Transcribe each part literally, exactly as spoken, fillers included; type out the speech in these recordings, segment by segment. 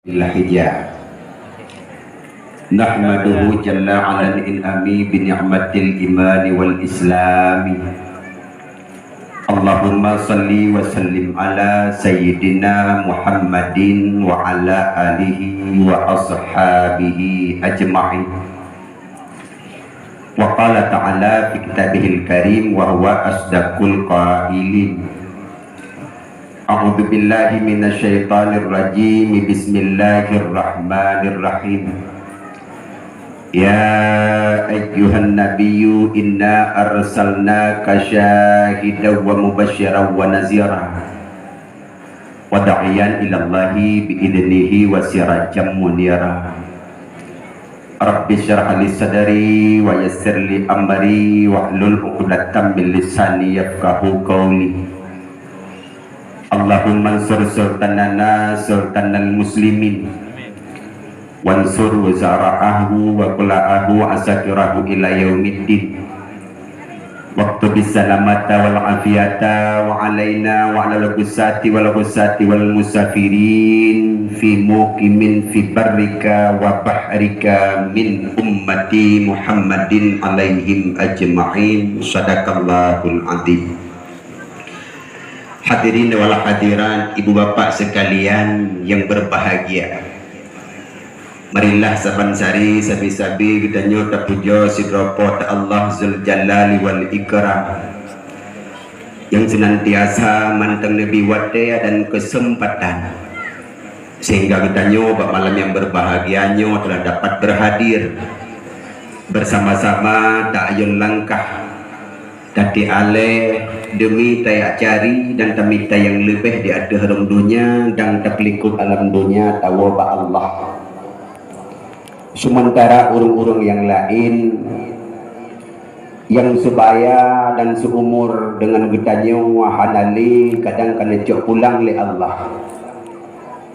Dzulhijjah. Nahmaduhu jalla ala in'ami bi ni'matil imani wal islami. Allahumma salli wa sallim ala sayyidina Muhammadin wa ala alihi wa ashabihi ajma'in. Wa qala ta'ala fi kitabihil karim wa huwa asdaqul qailin. A'udzu billahi minasy syaithanir rajim. Bismillahirrahmanirrahim. Ya ayyuhan nabiyyu inna arsalnaka syahidan wa mubasysyiran wa nadhira wa da'iyan ilallahi bi idnihi wa sirajan munira. Rabbi syrah li sadri wa yassir li amri wahlul 'uqdatam min lisani yafqahu qauli. Allahumma ansur sultanana sultanal muslimin, wansur wuzara'ahu wa kula'ahu asakirahu ila yaumiddin. Waktub salamata wal afiyata wa alaina wa alal ghusati wal ghusati wal musafirin fi muqimin fi barrika wa bahrika min ummati Muhammadin alaihim ajma'in. Sadaqallahul adzim. Hadirin wal hadirat, ibu bapak sekalian yang berbahagia. Marilah saban sari sabe-sabe geutanyoe tapujoe sidroe Po teu Allah Zuljalali wal Ikram, nyang seunantiasa mantong neubri watée dan keuseumpatan, sehingga geutanyoe bak malam nyang berbahagia nyoe telah dapat berhadir bersama-sama taayun langkah, tatiek alée deumi tajak cari dan tamita nyang leubeh di ateueh rhueng donya dan tapeulikot alam donya tawoe bak Allah. Seumeuntara ureuëng-ureuëng nyang laén nyang seubaya dan seuumur deungon geutanyoe hana lé kadang ka neucok pulang lé Allah.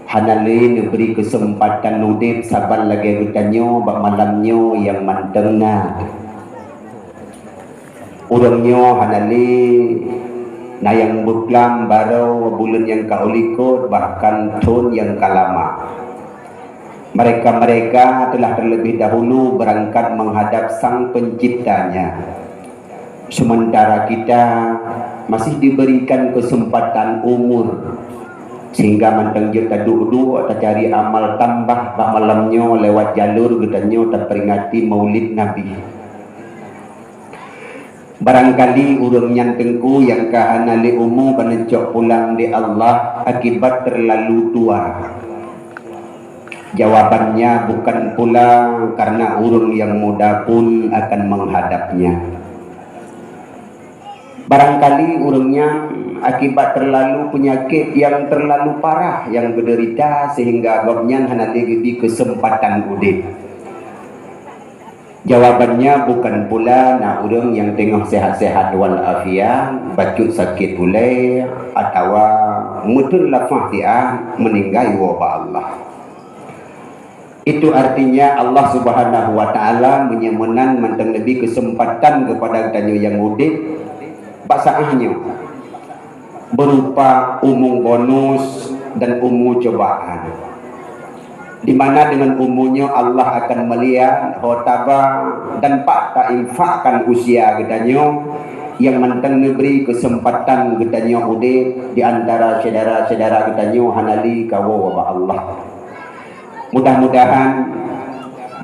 Hana lé neubri keuseumpatan udeb saban lagée geutanyoe bak malam nyoe nyang mantong na. Ureuëng nyoe hana lé na nyang beuklam barô buleuen nyang ka u likot, bahkan thon nyang ka lama. Mereka-mereka telah terlebih dahulu berangkat menghadap Sang Penciptanya. Sementara kita masih diberikan kesempatan umur, sehingga mantong jeuet taduek-duek tacari amal tambah bak malam nyoe lewat jalur geutanyoe taperingati Maulid Nabi. Barangkali ureuëng nyan teungku nyang ka hana lé umu ka neucok pulang di Allah akibat terlalu tua. Jawabannya bukan pula karena ureuëng nyang muda pun akan menghadapnya. Barangkali ureuëng nyan akibat terlalu penyakit nyang terlalu parah nyang geudeurita sehingga gobnyan hana lé geubri keuseumpatan udeb. Jawabannya bukan pula na ureuëng nyang teungoh sehat-sehat wal afiat, bacut sakét ulée, atawa meuteun lafah siat meuninggai woe bak Allah. Itu artinya Allah Subhanahu wa Ta'ala meunyoe meunan mantong neubri keuseumpatan keupada geutanyoe nyang udeb bak saát nyoe, berupa umu bonus dan umu cobaan, di mana deungon umu nyoe Allah akan meulihat ho taba dan pat tainfakkan usia geutanyoe nyang mantong neubri keuseumpatan geutanyoe udeb di antara syedara-syedara geutanyoe hana lé kawoe bak Allah. Mudah-mudahan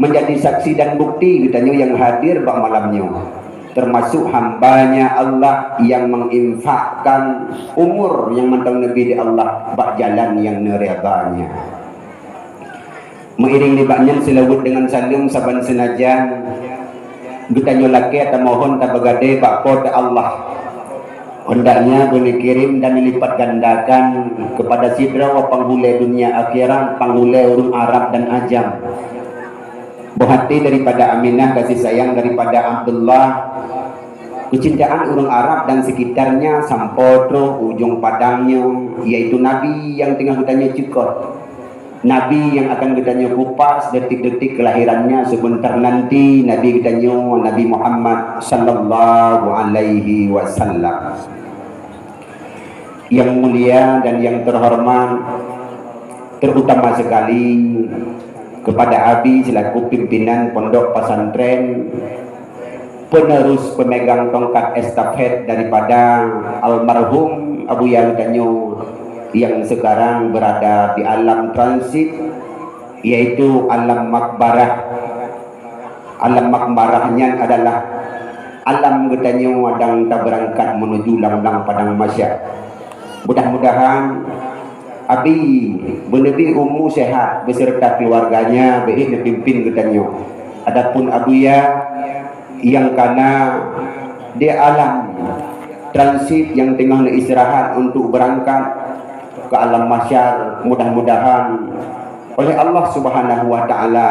menjadi saksi dan bukti geutanyoe nyang hadir bak malam nyoe, termasuk hamba-Nya Allah nyang menginfakkan umur nyang mantong neubri di Allah bak jalan nyang neuridha-Nya. Meuiréng nibak nyan seulaweuet deungon saleuem saban seunajan geutanyoe lakée tamohon tabeugadée bak Po teu Allah. Hendaknya beuneukirim dan neulipatgandakan keupada sidroe panghulée dunia akhirat, panghulée ureuëng Arab dan Ajam. Boh até daripada Aminah, kasih sayang daripada Abdullah, keucintaan ureuëng Arab dan sekitarnya sampoe trok ujong padang nyoe, yaitu Nabi nyang teungoh geutanyoe cukot. Nabi nyang akan geutanyoe kupas detik-detik kelahirannya sebentar nanti, Nabi geutanyoe Nabi Muhammad sallallahu alaihi wasallam. Yang mulia dan yang terhormat, terutama sekali kepada Abi selaku pimpinan pondok pesantren, penerus pemegang tongkat estafet daripada almarhum Abuya geutanyoe yang sekarang berada di alam transit, yaitu alam makbarah. Alam makbarah nyan adalah alam geutanyoe nyang tabeurangkat menuju lam-lam padang mahsyar. Mudah-mudahan Abi beuneubi umu sehat beserta keluarganya beuék neupimpin geutanyoe. Adapun Abuya nyang kana di alam transit nyang teungoh neuistirahat untuk beurangkat ke alam mahsyar, mudah-mudahan oleh Allah Subhanahu wa Ta'ala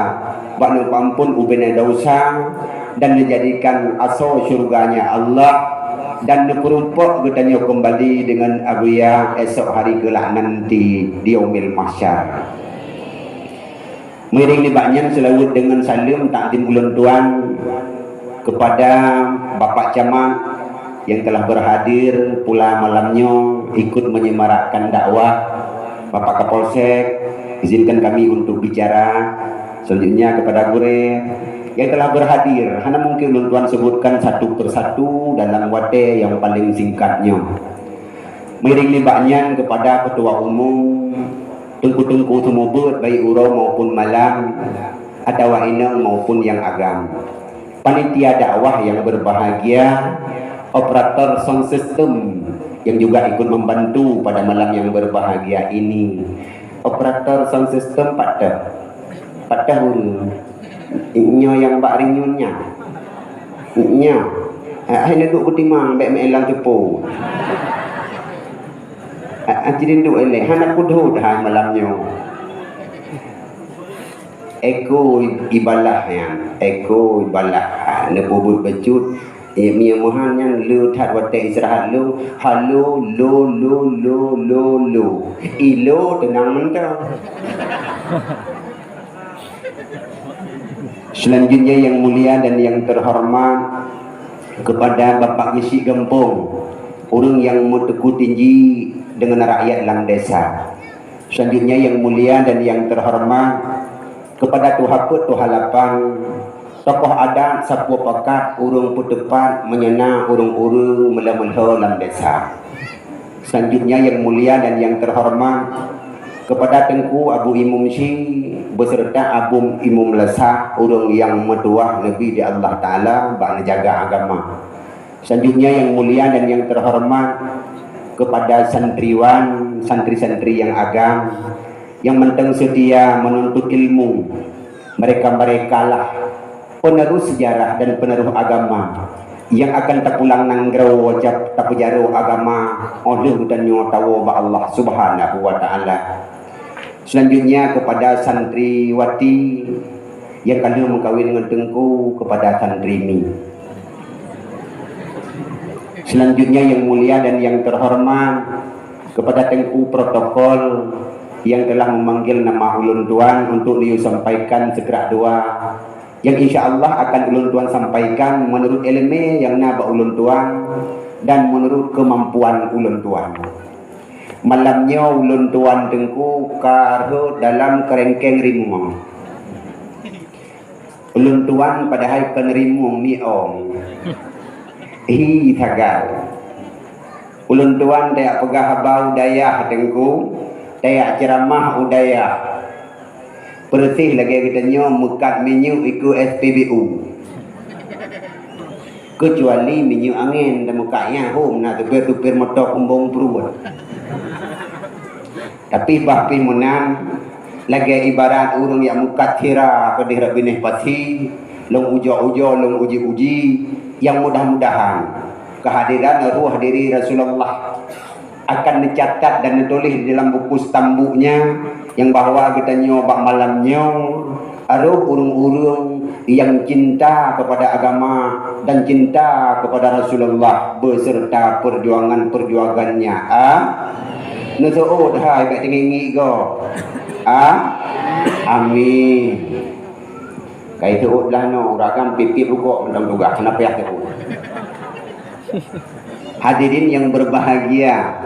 bak neupeuampon ubena desya dan neujadikan asoe syurganya Allah dan neupeurumpok geutanyoe keumbali deungon Abuya esok hari keulak nanti di Yaumil Mahsyar. Meuiréng nibak nyan seulaweuet deungon saleuem takzim ulôn tuan kepada Bapak Camat yang telah berhadir pula malam nyoe ikut menyemarakkan dakwah. Bapak Kapolsek, izinkan kami untuk bicara. Selanjutnya kepada gurée yang telah berhadir, hana mungkin ulôn tuan sebutkan satu persatu dalam watée yang paling singkat nyoe. Meuiréng nibak nyan kepada ketua umum, teungku-teungku seumeubeuet baik uroe maupun malam, atawa inong maupun nyang agam. Panitia dakwah yang berbahagia, operator sound system yang juga ikut membantu pada malam yang berbahagia ini. Operator sound system pat teuh? Pat teuh ureuëng? Nyoe nyang bak rinyun nyan. Nyoe. Hai, hai neuduek beutimang bék meuélang teupeu. Hai, hai, ci neuduek ilée, hana kudhôt hai malam nyoe. Eko ibalah nyan, eko ibalah. Ha, neupeubuet bacut. Eh, mie meuhan nyan le that watée istirahat lo. Halo, lo, lo, lo, lo, lo. Ilo teunang mantong. Selanjutnya yang mulia dan yang terhormat kepada Bapak Geuchik Gampông, ureuëng nyang meuteuku tinji deungon rakyat lam desa. Selanjutnya yang mulia dan yang terhormat kepada tuha peuet, tuha lapan, tokoh adat, sapeue pakat, ureuëng peuteupat, meunyeuna ureuëng-ureuëng meulhö-meulhö lam desa. Selanjutnya yang mulia dan yang terhormat kepada Teungku Abu Imum Syi beserta Abu Imum Leusah, ureuëng nyang meutuwah neubi di Allah Taala bak neujaga agama. Selanjutnya yang mulia dan yang terhormat kepada santriwan, santri-santri yang agam, yang mantong setia menuntut ilmu. Mereka-merekalah penerus sejarah dan penerus agama yang akan tapulang nanggroe, tapeujaro agama óh lheueh geutanyoe tawoe bak Allah Subhanahu wa Taala. Selanjutnya kepada santriwati yang ka lheueh meukawen ngon Teungku, kepada santri mi. Selanjutnya yang mulia dan yang terhormat kepada Teungku protokol yang telah memanggil nama ulôn tuan untuk neuyue sampaikan seukrak dua yang insya Allah akan ulôn tuan sampaikan menurut ilmu yang na bak ulôn tuan dan menurut kemampuan ulôn tuan. Malam nyoe ulôn tuan Teungku ka rhot dalam keureueng rimueng. Ulôn tuan padahai kon rimueng, miong. Hi sagai. Ulôn tuan tajak peugah haba u dayah Teungku, tajak ceuramah u dayah. Peureuseh lagée geutanyoe meukat minyeuk ikeue S P B U. Keucuali minyeuk angén dan meukat nyan hom na supir-supir moto kumbong pruet. Tapi bah pih meunan, lagée ibarat ureuëng nyang meukat sira keudeh rot binéh pasi, lôn ujoe-ujoe, lôn uji-uji, nyang mudah-mudahan kehadiran roh diri Rasulullah akan neucatat dan neutuléh di dalam buku stambuknya, nyang bahwa geutanyoe bak malam nyoe, roh ureuëng-ureuëng nyang cinta kepada agama dan cinta kepada Rasulullah beserta perjuangan-perjuangannya. A? Neuseuôt hai, bék teungiek-ngiek gob. A? Amin. Kai seuôt lah nyoe, ureuëng agam pipit rukok mantong tugaih, hana payah seuôt. Hadirin yang berbahagia,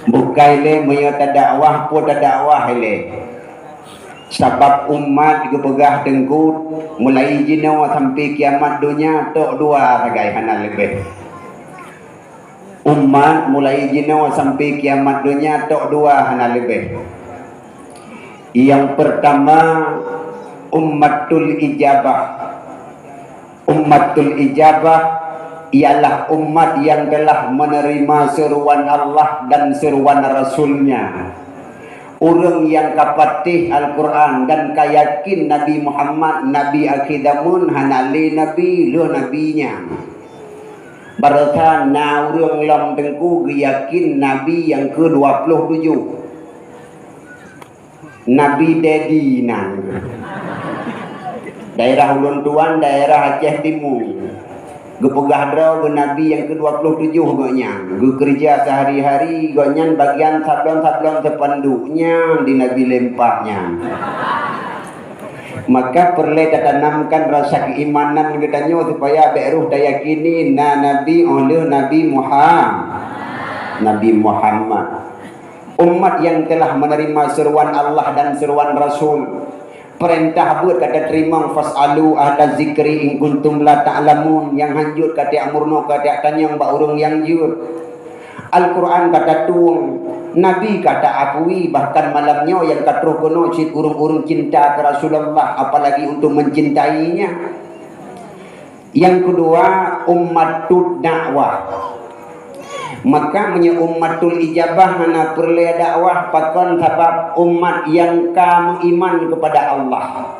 Bukai lé meunyoe tadakwah, peue tadakwah ilée. Sabab umat geupeugah Teungku, mulai jinoe sampai kiamat donya tok dua sagai hana leubeh. Umat mulai jinoe sampai kiamat donya tok dua hana leubeh. Nyang peurtama, ummatul ijabah. Ummatul ijabah ialah umat nyang telah meuneurimong seuruan Allah dan seuruan Rasul-Nya. Ureuëng nyang ka patéh Al-Qur'an dan ka yakin Nabi Muhammad nabi akhé zameun, hana lé nabi lheueh nabi nyan. Baroesa na ureuëng lom Teungku geuyakin nabi nyang keu dua ploh tujoh. Nabi Dedi nan. Daerah ulôn tuan, daerah Aceh Timu. Geupeugah droe geuh nabi nyang keu dua ploh tujoh gobnyan. Geukeureuja seuhari-hari, gobnyan bagian sablon-sablon seupanduk nyan di Nabi Lempak nyan. Maka peureulée tatanamkan rasa keuimanan geutanyoe supaya bék roh tayakini na nabi óh lheueh Nabi Muha-, Nabi Muhammad. Umat nyang telah meuneurimong seuruan Allah dan seuruan Rasul. Peurintah beuet ka tateurimong, "Fas'alu ahla zikri in kuntum la ta'lamun." Nyang hanjeuet ka tajak meurunoe, ka tajak tanyong bak ureuëng nyang jeuet. Al-Qur'an ka tatueng, Nabi ka taakui, bahkan malam nyoe nyang ka troh keunoe cit ureuëng-ureuëng cinta keu Rasulullah, apalagi untuk mencintainya. Nyang keudua, ummatud dakwah. Maka meunyoe ummatul ijabah hana peureulée dakwah, pakon? Sabab umat nyang ka meuiman keupada Allah.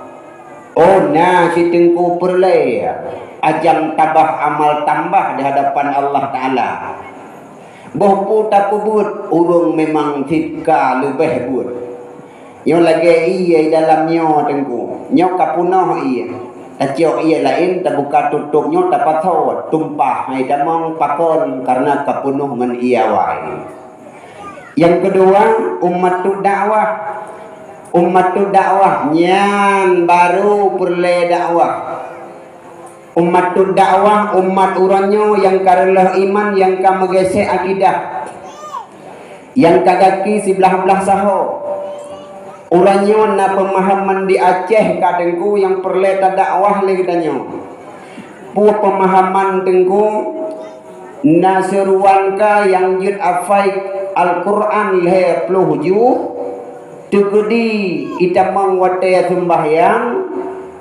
Oh, na siteungku peureulée ajang tabah amal tambah di hadapan Allah Taala. Boh peue tapeubuet, ureuëng memang cit ka leubeh buet. Nyoe lagée ié dalam nyoe Teungku. Nyoe ka peunoh ié. Tacok ié laén, tabuka tutôb nyoe tapasoe, tumpah hai tamong pakon, kareuna ka peunoh ngon ié awai. Nyang keudua, ummatud dakwah. Ummatud dakwah nyan barô peureulée dakwah. Ummatud dakwah, umat uroe nyoe nyang ka reuloh iman, nyang ka meugesek akidah, nyang ka gaki siblah-blah saho. Uroe nyoe na peumahaman di Aceh ka Teungku nyang peureulée tadakwah lé geutanyoe. Peue peumahaman Teungku? Na seuruan ka nyang jeuet hafai Al-Qur'an lhée ploh juh, teukeudi itamong watée seumbahyang,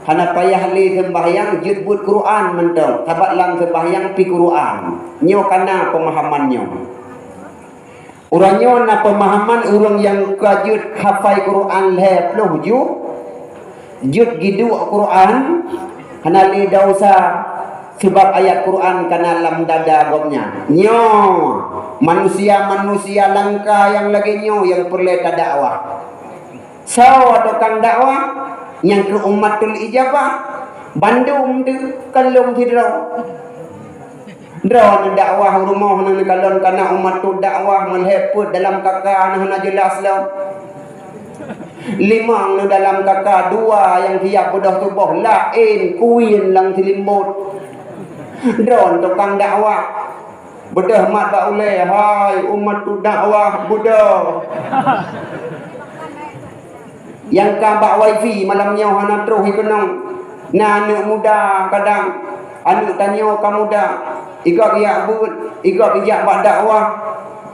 hana payah lé seumbahyang, jeuet buet Qur'an mantong, sabab lam seumbahyang pi Qur'an. Nyoe ka na peumahaman nyoe. Uroe nyoe na peumahaman ureuëng nyang ka jeuet hafai Qur'an lhée ploh juh, jeuet jiduek Qur'an, hana lé desya, sabab ayat Qur'an ka na lam dada gobnyan. Nyoe, manusia-manusia langka nyang lagée nyoe nyang peureulée tadakwah. Soe tukang dakwah? Nyang keu ummatul ijabah. Bandum teuh kalon sidroe. Droeneuh dakwah u rumoh neuh, neukalon kana ummatud dakwah, meulhée peuet dalam kaka neuh hana jeulaih lom. Limong neuh dalam kaka, dua nyang siab beudôh tuboh, laén kuwien lam silimbot. Droeneuh tukang dakwah. Beudôh mat bak ulée, hai ummatud dakwah, beudôh. Nyang ka bak wifi malam nyoe hana troh ikeunong. Na aneuëk muda kadang, aneuëk tanyoe ka muda, igob ijak beuet, igob ijak bak dakwah,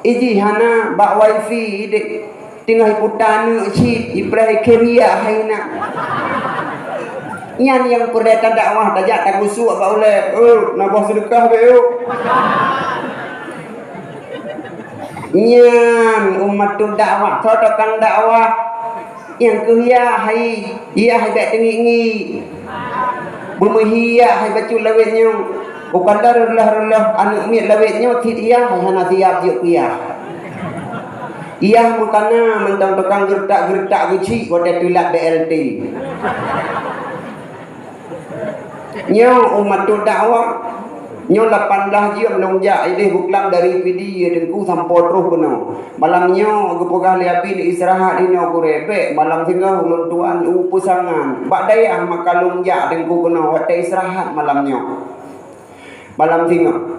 ijih hana bak wifi ideh. Teungoh iputa aneuëk cit, ipreh ikhém yak hai na. Nyan nyang peureulée tadakwah, tajak tagusuek bak ulée, "Eh, na boh seudeukah beu." Nyan ummatud dakwah, soe tukang dakwah. Nyang keu yak hai, yak hai bék teungiek-ngiek. Beumeuhi yak hai bacut lawét nyoe. Bukon reuloh-reuloh aneuëk miet lawét nyoe cit yak hai hana siab jeuet keu yak. Yak meukana mantong tukang geuretak-geuretak geuchik watée teulat B L T. Nyoe ummatud dakwah. Nyoe lapan blaih jeuem lôn jak ideh beuklam dari Pidie Teungku sampoe troh keunoe. Malam nyoe geupeugah lé Abi istirahat inoe gurée bék, malam singoh ulôn tuan u peusangan. Bak dayah maka lôn jak Teungku keunoe watée istirahat malam nyoe. Malam singoh.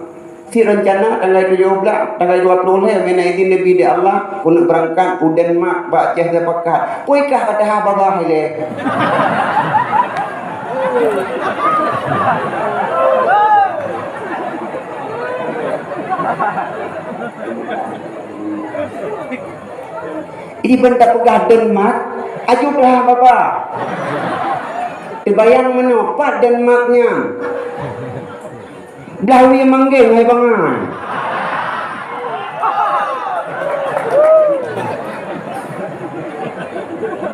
Cit rencana tanggai tujoh blaih, tanggai dua ploh lhèe, meunan idin neubi lé Allah, keuneuk beurangkat u Denmark bak Aceh Sepakat. Pue kah ka teuhah babah ilèe. Iban tapeugah Denmark, aju teuhah babah. Teubayang meunoe, pat Denmark nyan? Blaih wie manggeng hai bangai.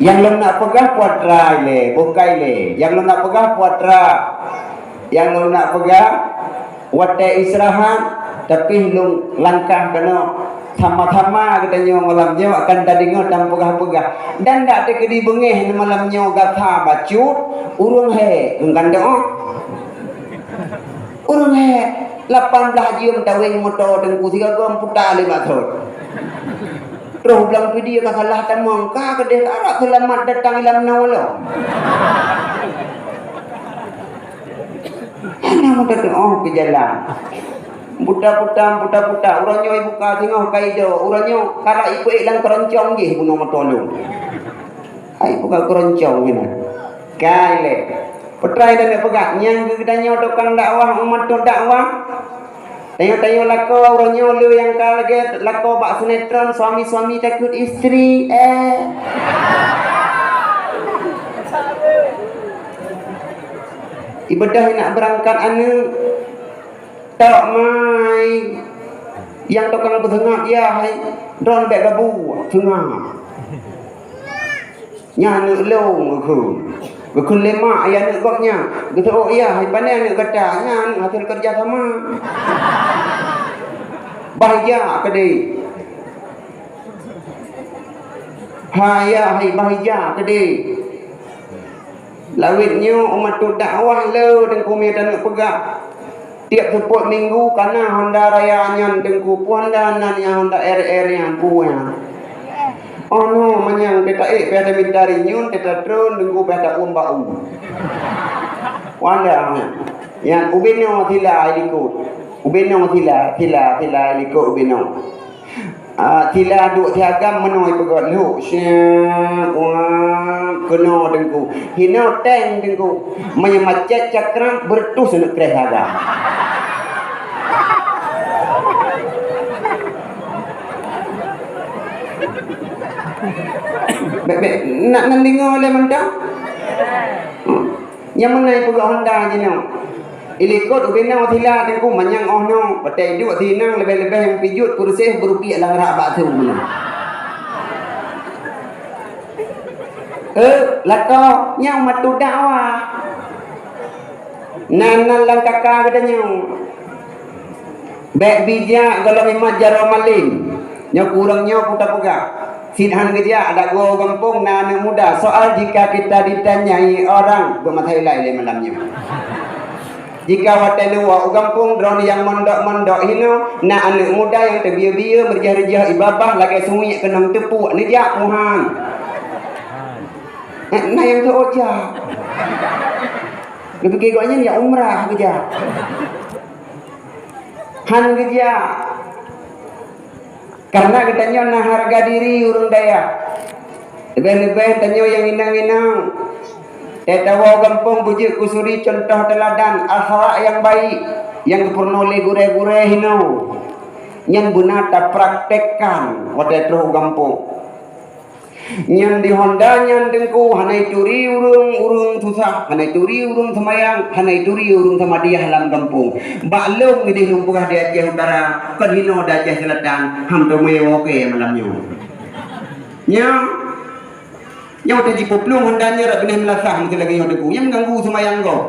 Nyang lôn nak peugah putra ilèe, bukai lé. Nyang lôn nak peugah putra. Nyang lôn nak peugah, watèe istirahat, tapi lôn langkah keunoe. Sama-sama geutanyoe malam nyoe akan tadeungoe tampeugah-peugah. Dan dak teukeudi beungéh malam nyoe gata bacut, ureueng hèk, enggan doa. Ureueng hèk, lapan blaih jeuem taweng moto Teungku, sigoe gom puta lé bak thon. Troh blang Pidie ka salah tamong, ka keudeh ka arap seulamat datang lam noe lom. Hana meutateu'oh keu jalan. Puta-puta, puta-puta, uroe nyoe ibuka singoh ka ido, uroe nyoe karap ipeuék lam keuroncong jih bunoe meuto lôn. Hai buka keuroncong nyan. Kai lé. Peutrai dan peugah, nyang geutanyoe tukang dakwah, umat tu dakwah. Tanyoe-tanyoe lakoe uroe nyoe le nyang ka lagèe lakoe bak sinetron, suami-suami takut istri, eh. Ibadah nak beurangkat aneuk. Tok mai. Nyang tukang peuseungab, ya hai. Droen bèk gabu, seungab. Nyan aneuk lôn geukheun. Geukheun lé mak, ya aneuk gobnyan. Geuteu'ok, ya hai, pane aneuk gata? Nyan aneuk hasil kerja sama. Bah ija keudeh. Ha ya hai, bah ija keudeh. Lawét nyoe umat tu dakwah le Teungku, mita taneuk peugah. Tiep seupôt minggu kana honda raya nyan Teungku, peue honda nan nyang honda R R nyan peue nyan. Oh no, manyang teuta ék pih ada mita rinyun, teuta tron Teungku pih ada uem bak u. Honda nyan. Nyan ubenoe sila ilikot. Ubenoe sila, sila, sila ilikot ubenoe. Ah, sila duek siagam meunoe peugöt lhok, syek, wah, keunoe Teungku. Hinoe teng Teungku. Meunyoe macet cakram, beureutôh seuneuk kreh siagam. Bèk, bèk, nak neudeungoe lé mantong? Hmm. Nyang meunan peugöt honda jinoe. Ilikot ubenoe sila Teungku, manyang oh noe, watèe iduek sinang leubeh-leubeh nyang pijuet peureuseh beurupiek lam rak bakso meunan. Eh, lakoe nyang matu dakwah. Nan, nan lam kaka geutanyoe. Bèk bijak gohlom imat jaroe malem. Nyoe keu ureueng nyoe ku tapeugah. Cit han geujak, dak goe u gampông na aneuk muda. Soal jika kita ditanyai orang, beumatai ilai lé malam nyoe. Jika watèe neuwoe u gampông droeneuh nyang mondok-mondok hinoe, na aneuk muda nyang teubiyeu-biyeu, meureujoh-reujoh ié babah lagèe sumiek keunong teupuk, neujak peue han? Eh, na nyang teuôt jak. Geupike gobnyan jak umrah geujak. Han geujak. Karena geutanyoe na harga diri ureueng dayah. Leubeh-leubeh tanyoe nyang inong-inong. Teuh tawoe gampông beujeuet kusuri cuntoh teuladan akhlak nyang baik nyang geupeurunoe lé gurèe-gurèe hinoe. Nyan beuna tapraktekkan watèe troh u gampông. Nyan di Honda nyan Teungku, hana ituri ureueng, ureueng susah, hana ituri ureueng seumayang, hana ituri ureueng samadiyah lam gampông. Bak lôn geudeh lôn peugah di Aceh Utara, kon hinoe di Aceh Selatan, han teumé woe keu malam nyoe. Nyoe, nyoe teuh jipeuplong Honda nyoe rot binéh meulasah meusti lagèe nyoe Teungku. Nyan meuganggu seumayang gob.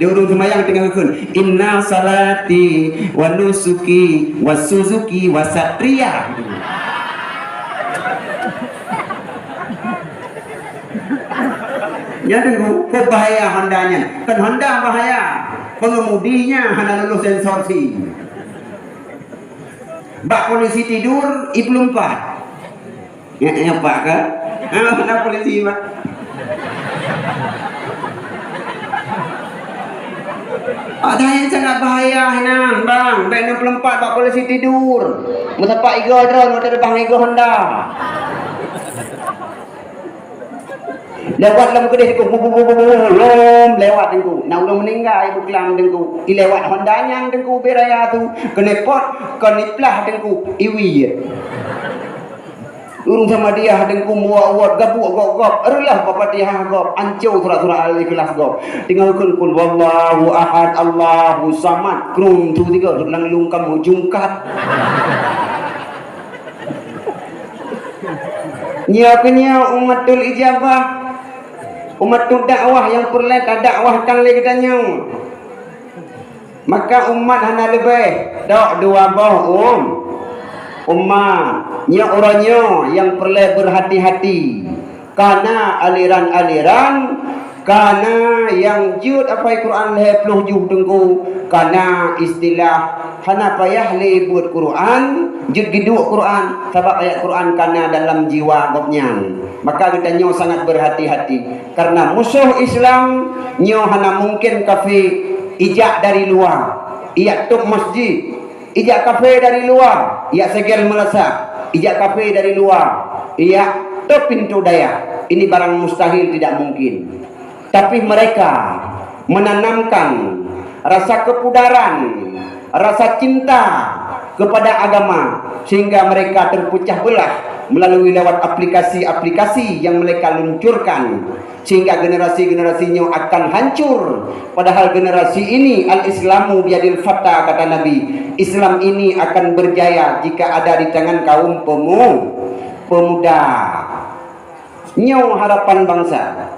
Di ureueng seumayang teungoh geukheun, "Inna salati wa nusuki wa Suzuki wa Satria." Nyan Teungku, kok bahaya Honda nyan. Kon Honda bahaya, pengemudinya hana lulus sensor sim. Bak polisi tidur, ipeuleumpat. Nyak, nyak, Pak, ka? Ah, na polisi, Pak. Ada nyang sangat bahaya nyan, bang. Bèk enam puluh empat bak polisi tidur. Meusapat igoe droe, meuteubang igoe Honda. Lewat lam keudeh teungku, bu, bu, bu, bu, bu, lom lewat teungku. Na ureueng meuninggai beuklam teungku. I lewat Honda nyan teungku, ubé raya tu. Keuneupot, kon iplah teungku, iwiet. Ureueng Samadiyah teungku muwat-wat, gabuek gob-gob, reulah Al-Fatihah gob, anco surat-surat Al-Ikhlas gob. Tinggai kheun, "Qul huwallahu ahad, Allahu samad." Krum tu tiga, lam lungkam jungkat. Nyoe keuh nyoe ummatul ijabah, ummatud dakwah nyang peureulèe tadakwahkan lé geutanyoe. Maka umat hana leubeh, tok dua boh um, umat. Nyoe uroe nyoe nyang peureulèe beuhati-hati. Kana aliran-aliran, kana nyang jeuet hafai Quran lhèe ploh juh teungku, kana istilah hana payah lé beuet Quran, jeuet geuduek Quran, sabab ayat Quran kana dalam jiwa gobnyan. Maka geutanyoe sangat beuhati-hati, karena musoh Islam nyoe hana mungken kafé ijak dari luwa, ijak tôp masjid. Ijak kafé dari luwa, ijak segel meulasak. Ijak kafé dari luwa, ijak tôp pintoe dayah. Ini barang mustahil, tidak mungkin. Tapi mereka menanamkan rasa kepudaran, rasa cinta kepada agama, sehingga mereka terpecah belah melalui lewat aplikasi-aplikasi yang mereka luncurkan. Sehingga generasi-generasi nyoe akan hancur. Padahal generasi ini, "Al-Islamu biyadil fata," kata Nabi, "Islam ini akan berjaya jika ada di tangan kaum pemu-, pemuda." Nyoe harapan bangsa.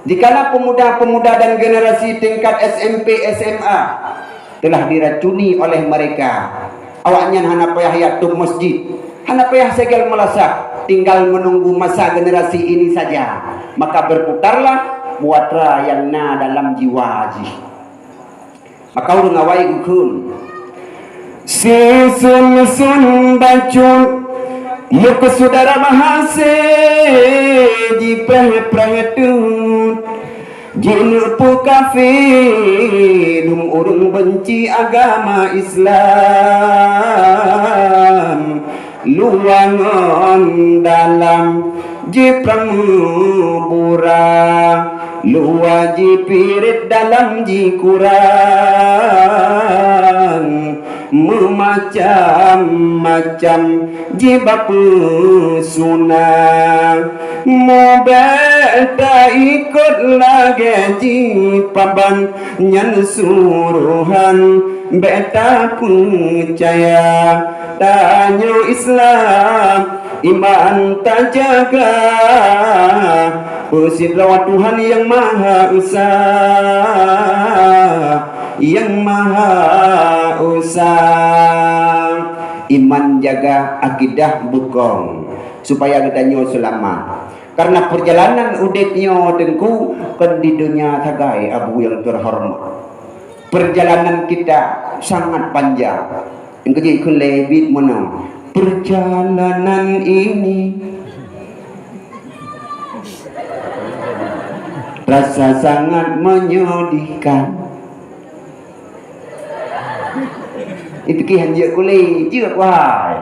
Dikala pemuda-pemuda dan generasi tingkat S M P, S M A telah diracuni oleh mereka. Awaknyan hana payah jak tôp masjid, hana payah segel meulasak, tinggal menunggu masa generasi ini saja. Maka berputarlah putra nyang na dalam jiwa jih. Maka ureueng awai geukheun, "Sisun-sun bacut, yôh keu syedara mahasé, jipréh-préh teut." Jineuk peue kafé, dum ureueng beunci agama Islam. Luwa ngon dalam jiprang meubura, luwa jipirit dalam jikurang. Meumacam-macam jiba peusuna. Mubèk taikot lagèe jipaban nyan suruhan, bèk tapeucaya. Tanyoe Islam iman tajaga, peusidroe Tuhan Nyang Maha Esa, Nyang Maha Esa. Iman jaga, akidah beukong, supaya geutanyoe seulamat. Karena perjalanan udép nyoe Teungku kon di donya sagai, Abu nyang teuhoreumat. Perjalanan kita sangat panjang. Nyang keujeuet keu lé bit meunoe, perjalanan ini terasa sangat menyedihkan. Ipike han jeuet kulé, jeuet wahai.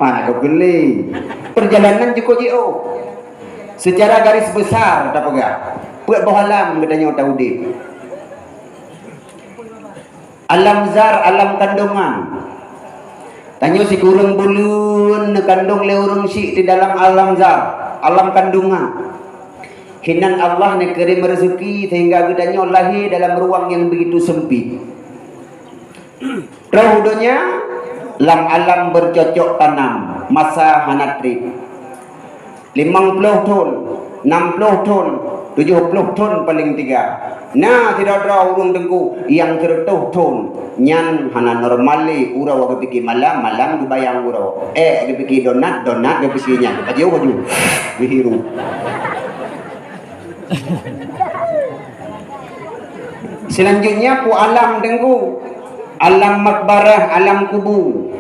Mana kau kulé? Perjalanan jeuet jiôh. Secara garis besar tapeugah, peuet boh alam geutanyoe taudép. Alam zar, alam kandungan. Tanyoe sikureueng buleuen neukandong lé ureueng syiek di dalam alam zar, alam kandungan. Hinan Allah neukirém reuzeuki sehingga geutanyoe lahé dalam ruang nyang begitu sempit. Troh donya, lam alam bercocok tanam, masa hana trép. Limong ploh thon, nam ploh thon, tujoh ploh thon paleng tiga. Na sidroe-droe ureueng Teungku nyang sireutoh thon, nyan hana normal lé, uroe geupike malam, malam geubayang uroe. Ék geupike donat, donat geupike nyan, geupajôh baju, geuhirup. Selanjutnya, peue alam Teungku? Alam makbarah, alam kubu.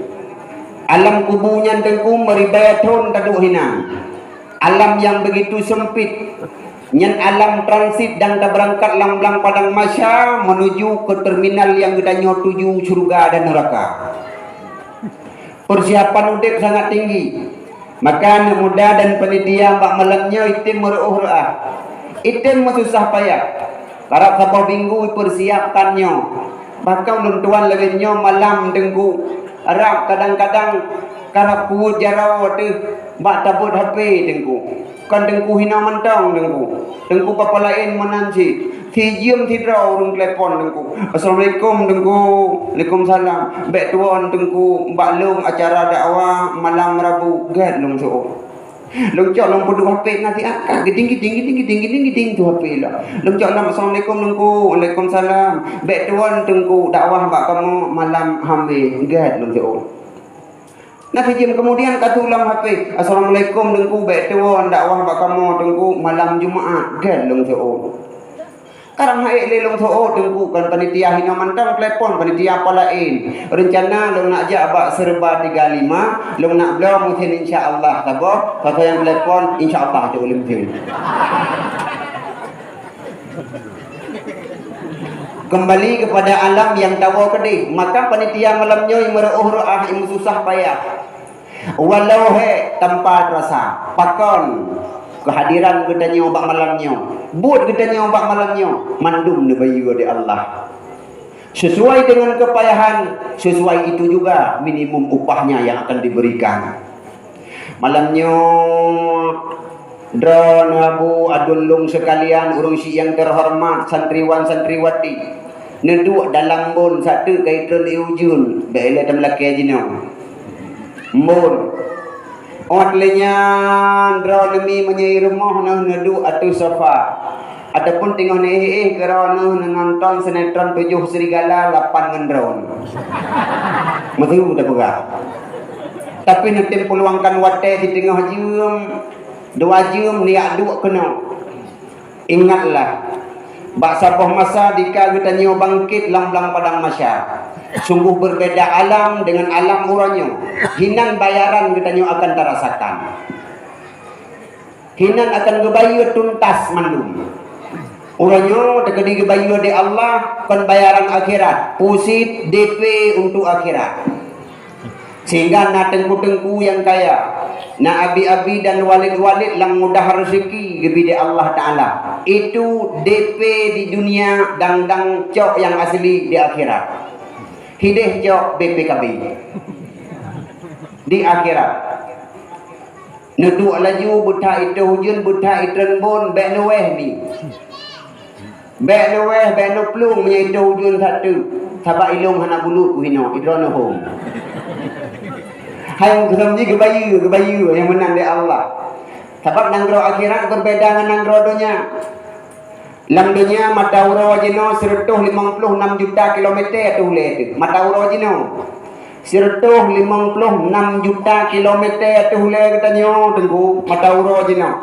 Alam kubu nyan Teungku meuribèe thon taduek hinan. Alam nyang begitu sempit. Nyan alam transit dan tabeurangkat lam blang padang mahsyar menuju ke terminal nyang geutanyoe tuju, syeuruga dan neuraka. Persiapan udeb sangat tinggi. Maka aneuk muda dan panitia bak malam nyoe item meureuôh reuah, item meususah payah. Karab saboh minggu ipersiapkan nyoe. Bahkan ulôn tuan lagée nyoe malam Teungku, rab kadang-kadang karab kuweuet jaroe teuh bak tabeuet H P Teungku. Kon Teungku hinoe mantong Teungku. Teungku papa laén meunan cit. Sijeuem sidroe ureuëng telepon Teungku. "Assalamualaikum Teungku." "Waalaikumsalam." "Bék tuwon Teungku, bak lôn acara dakwah malam Rabu." "Gét lôn seuôt." Lôn cok lôn peuduek H P nasihat ka, giding, giding, giding, giding, giding, giding tu H P lah. Lôn cok lôn, "Assalamualaikum Teungku." "Waalaikumsalam." "Bék tuwon Teungku, dakwah bak kamoe malam Hamé." "Gét lôn seuôt." Nah, sijeuem kemudian ka tulang H P, "Assalamualaikum Teungku, bék tuwon dakwah bak kamoe Teungku malam Jumaat." "Gét lôn seuôt." Karang hai lé lôn seuôt Teungku, kan panitia hinoe mantong telepon panitia apa laén. Rencana lôn nak jak bak Serba tiga lima, lôn nak bloe mesin insya Allah saboh, saboh nyang telepon insya Allah cok lé mesin. Kembali kepada alam nyang tawoe keudeh, maka panitia malam nyoe meureuôh reuah, meususah payah. Walau hék tanpa terasa, pakon kehadiran geutanyoe bak malam nyoe, buet geutanyoe bak malam nyoe, mandum neubayeue di Allah. Sesuai dengan kepayahan, sesuai itu juga minimum upahnya yang akan diberikan. Malam nyoe, droeneuh abu aduen lôn sekalian, ureuëng syiek nyang terhormat, santriwan santriwati, neuduek dalam embôn sateuk ka itreun ié ujeuen, bék ilée tameulakée jinoe. Embôn. Ôt lé nyan, droeneuh mi meunyoe i rumoh neuh neuduek ateueh sofa. Ataupun teungoh neuéh-éh keudroe neuh neunonton sinetron Tujoh Serigala lapan ngon droeneuh. Meuteue tapeugah. Tapi neutem peuluangkan watée siteungoh jeuem, dua jeuem neujak duek keunoe. Ingatlah, bak saboh masa dika geutanyoe bangkét lam blang padang mahsyar. Sungguh berbeda alam dengan alam uroe nyoe. Hinan bayaran geutanyoe akan tarasakan. Hinan akan geubayeue tuntas mandum. Uroe nyoe teukeudi geubayeue di Allah kon bayaran akhirat, pusit D P untuk akhirat. Sehingga na teungku-teungku nyang kaya, na abi-abi dan walid-walid nyang mudah rezeki geubri di Allah Taala. Itu D P di dunia dan, dan cok nyang asli di akhirat. Hideh cok B P K B di akhirat. Neuduek laju, beutha itôh ujeuen, beutha itreun embôn, bék neuwéh mi. Bék neuwéh, bék neuplueng meunyoe itôh ujeuen sateuk, sabab ilôn hana bulut keuhinoe, idroeneuh hom. Hai meukeusöm jih geubayeue, geubayeue nyang meunan lé Allah. Sabab nanggroe akhirat beubeda ngon nanggroe donya. Lam donya mata uroe jinoe sireutôh limong ploh nam juta kilomete ateueh ulée teuh. Mata uroe jinoe sireutôh limong ploh nam juta kilomete ateueh ulée geutanyoe teungku mata uroe jinoe.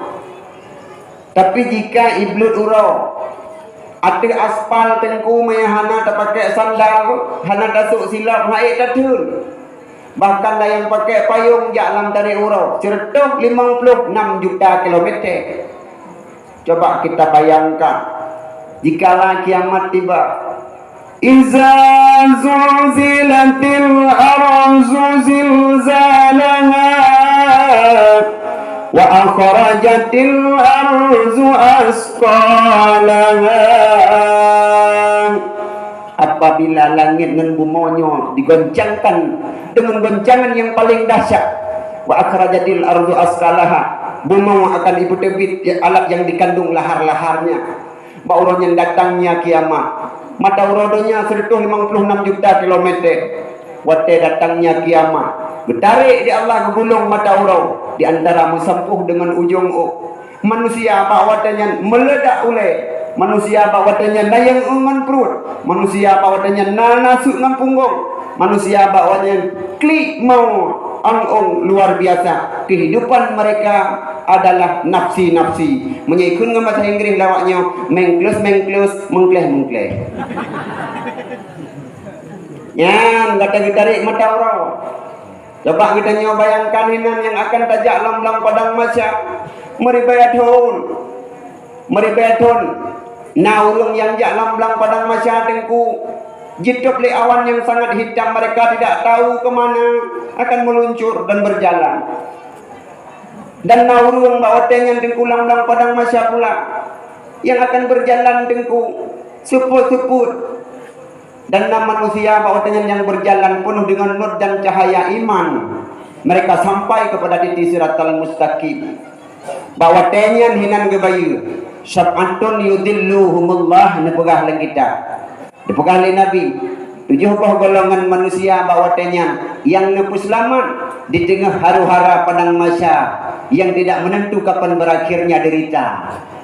Tapi jika iblot uroe ateueh aspal teungku meunyoe hana tapakée sandal, hana tasôk silop, hana ék tatheun. Bahkan layang pakée payong jak lam tarek uroe sireutôh limong ploh nam juta kilomete. Coba kita bayangkan, jikalau kiamat tiba. Iza zulzilatil ardu zilzalaha wa akhrajatil ardu asqalaha. Apabila langét ngon bumoe nyoe digoncangkan deungon goncangan nyang paleng dahsyat, wa akhrajatil ardu asqalaha, bumoe akan ipeuteubiet alat nyang dikandong lahar-laharnya. Bak uroe nyan datangnya kiamat. Mata uroe donya sireutôh limong ploh nam juta kilomete. Watée datangnya kiamat, geutarek di Allah geugulong mata uroe di antara meusampôh deungon ujong ôk. Manusia bak watée nyan meuleudak ulée. Manusia bak watée nyan na nyang eu ngon pruet. Manusia bak watée nyan na naseuek ngon punggong. Manusia bak watée nyan klik mau ong-ong luar biasa. Kehidupan mereka adalah nafsi-nafsi. Meunyoe ikheun ngon basa Inggréh lawak nyoe, mengkles-mengkles, mengkleh-mengkleh. Nyan gata geutarek mata uroe. Coba geutanyoe bayangkan inan nyang akan tajak lam, lam padang mahsyar meuribèe thon. Meuribèe thôn, na ureuëng nyang jak lam blang padang mahsyar Teungku, jitôb lé awan nyang sangat hitam, mereka tidak tahu ke mana akan meluncur dan berjalan. Dan na ureuëng bak watèe nyan Teungku lam blang padang mahsyar pula, nyang akan berjalan Teungku, seupôt-seupôt. Dan na manusia bak watèe nyan nyang berjalan penuh dengan nur dan cahaya iman. Mereka sampai kepada titik siratal mustaqim. Bak watèe nyan hinan geubayeue, "Sab'atun yudhilluhumullah," neupeugah lam kitab. Neupeugah lé Nabi, tujoh boh golongan manusia bak watèe nyan nyang neupeuseulamat di teungoh haru-hara padang mahsyar nyang tidak menentu kapan berakhirnya derita.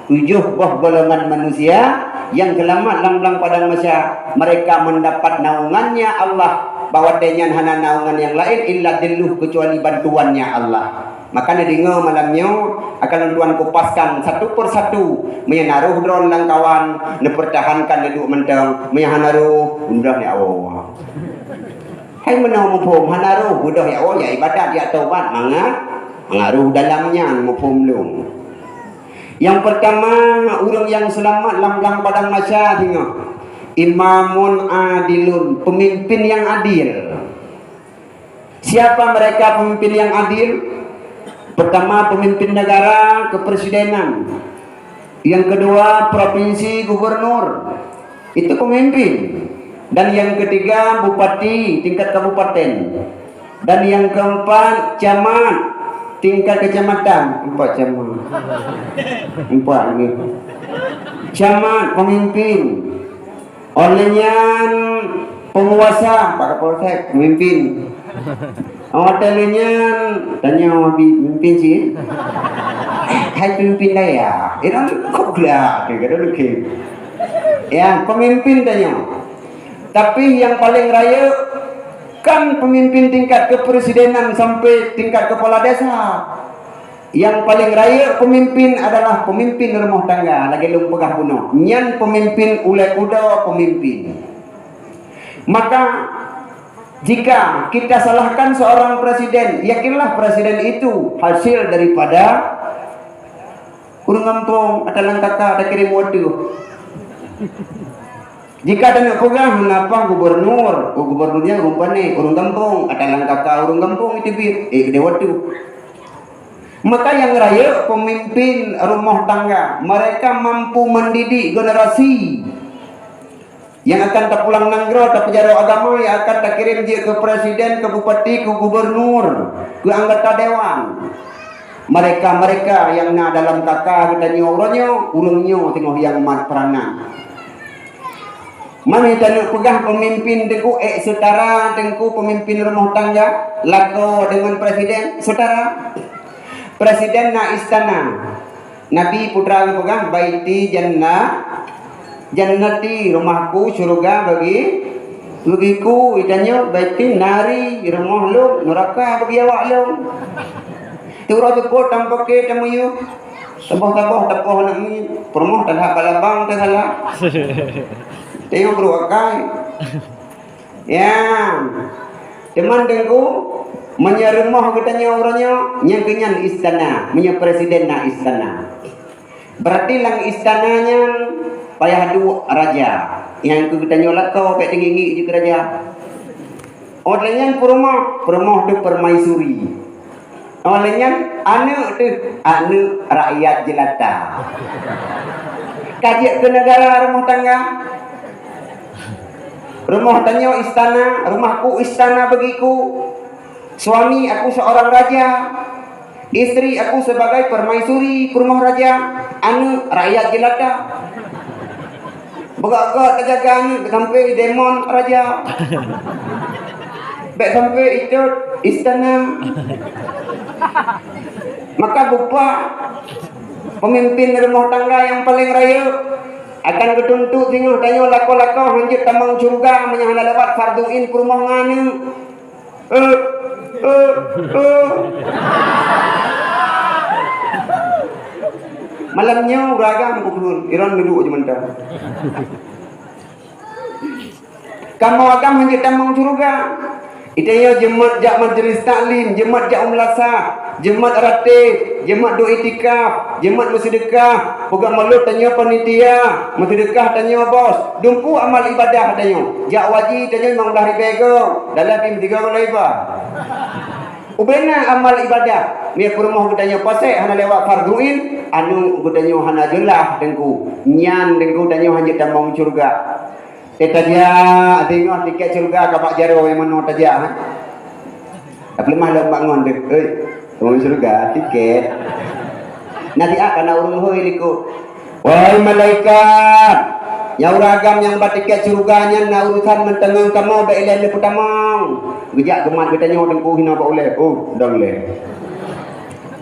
Tujoh boh golongan manusia nyang seulamat lam blang padang mahsyar, mereka mendapat naungannya Allah, bak watèe nyan hana naungan nyang laén illa dhilluh, kecuali bantuannya Allah. Maka neudeungoe malam nyoe akan lôn tuan kupaskan satu per satu. Meunyo na roh droe lam kawan, neupeurtahankan neuduek mantong. Meunyo hana roh, beudôh ya Allah. Hai meunoe muphom, hana roh, beudôh ya Allah, ya ibadat, ya taubat, mangat, mangat roh dalam nyan muphom lom. Nyang peurtama, ureuëng nyang seulamat lam blang padang mahsyar singoh, imamun adilun, pemimpin nyang adil. Siapa mereka pemimpin yang adil? Pertama, pemimpin negara kepresidenan. Yang kedua, provinsi gubernur. Itu pemimpin. Dan yang ketiga, bupati tingkat kabupaten. Dan yang keempat, camat tingkat kecamatan. Empat camat. Empat ni. Camat, pemimpin. Óh lheueh nyan penguasa, Pak Kapolsek, pemimpin. Óh lheueh nyan, tanyoe Abi, pemimpin cit. Hai pemimpin dayah. Irang kok gelak, dia kata, "Oke." Ya, pemimpin tanyoe. Tapi yang paling rayeuk kan pemimpin tingkat kepresidenan sampai tingkat kepala desa. Nyang paleng rayeuk peumimpin adalah peumimpin rumoh tangga, lagèe lôn peugah bunoe. Nyan peumimpin ulèe kuda peumimpin. Maka, jika kita salahkan seorang presiden, yakinlah presiden itu hasil daripada ureueng gampông atawa lam kaka takirém u ateueh. Jika taneuk peugah, "Napa gubernur?" Oh, gubernur nyan ureueng pané, ureueng gampông, atawa lam kaka ureueng gampông iteubiet, eh, keudéh u ateueh. Maka nyang rayeuk peumimpin rumoh tangga, mereka mampu mendidik generasi nyang akan tapulang nanggroe, tapeujaroe agama, nyang akan takirém jeuet keu presiden, keu bupati, keu gubernur, keu anggota dewan. Mereka-mereka nyang na dalam kaka geutanyoe uroe nyoe, ureueng nyoe teungoh nyang mat peuranan. Mami taneuk peugah peumimpin teungku, eh, seutara teungku peumimpin rumoh tangga, lakoe deungon presiden, seutara. Presiden na istana. Nabi peugah, "Baiti jannah, jannati, rumahku syurga bagi, bagiku." Geutanyoe, "Baiti nari, rumoh lôn, neuraka bagi awak lôn." Teura teupot tampake tamiyueb. Saboh-saboh tapoh aneuk miet, peurumoh talhak bak labang teuh salah. Tanyoe brôk akai. Ya. Teuma teungku, meunyoe rumoh geutanyoe uroe nyoe, nyan keuh nyan istana, meunyoe presiden na istana. Berarti lam istana nyan payah duek raja. Nyang keu geutanyoe lakoe bèk teungieng-ngieng jeuet keu raja. Óh lheueh nyan peurumoh, peurumoh teuh permaisuri. Óh lheueh nyan aneuk teuh, aneuk rakyat jelata. Ka jeuet keu negara rumoh tangga. Rumoh tanyoe istana, rumahku istana bagiku. Suami aku seorang raja. Istri aku sebagai permaisuri peurumoh raja, aneuk rakyat jelata. Beugöt-göt tajaga aneuk, bèk sampai idémon raja. Bèk sampai itot istana. Maka beupa pemimpin rumoh tangga nyang paleng rayeuk akan geutuntot singoh tanyoe lakoe-lakoe hanjeuet tamong syeuruga meunyoe hana lewat fardhu ain peurumoh ngon aneuk. Eh, eh, eh. Malam nyoe ureueng agam kukurun, iron duduk je mantong. Kamoe agam hana tamong syeuruga. Ita nyoe jeuet jak majlis taklim, jeuet jak u meulasah. Jeumat ratéb, jeumat duek iktikaf, jeumat meuseudeukah, peugah mulod tanyoe panitia, meuseudeukah tanyoe bos, dumpeue amal ibadah tanyoe, jak waji tanyoe limong blaih ribèe goe, dalam pih meusigoe goe laiba. Ubena amal ibadah, meunyoe peurumoh geutanyoe pasék hana lewat fardhu ain, aneuk geutanyoe hana jeulaih teungku, nyan teungku tanyoe hanjeuet tamong syeuruga. Eh, tajak, singoh tiket syeuruga ka bak jaroe nyang meunoe tajak, ha? Tapi leumah lom bak ngon deh. Hei, tamong syeuruga, tiket. Nah, siat ka na ureueng hôi likot. Wahai malaikat, nyang ureueng agam nyang ba tiket syeuruga nyan na urusan meuteungon kamoe bèk ilèe neupeutamong. Geujak geumat geutanyoe teungku hinoe bak ulèe. Oh, dong lé.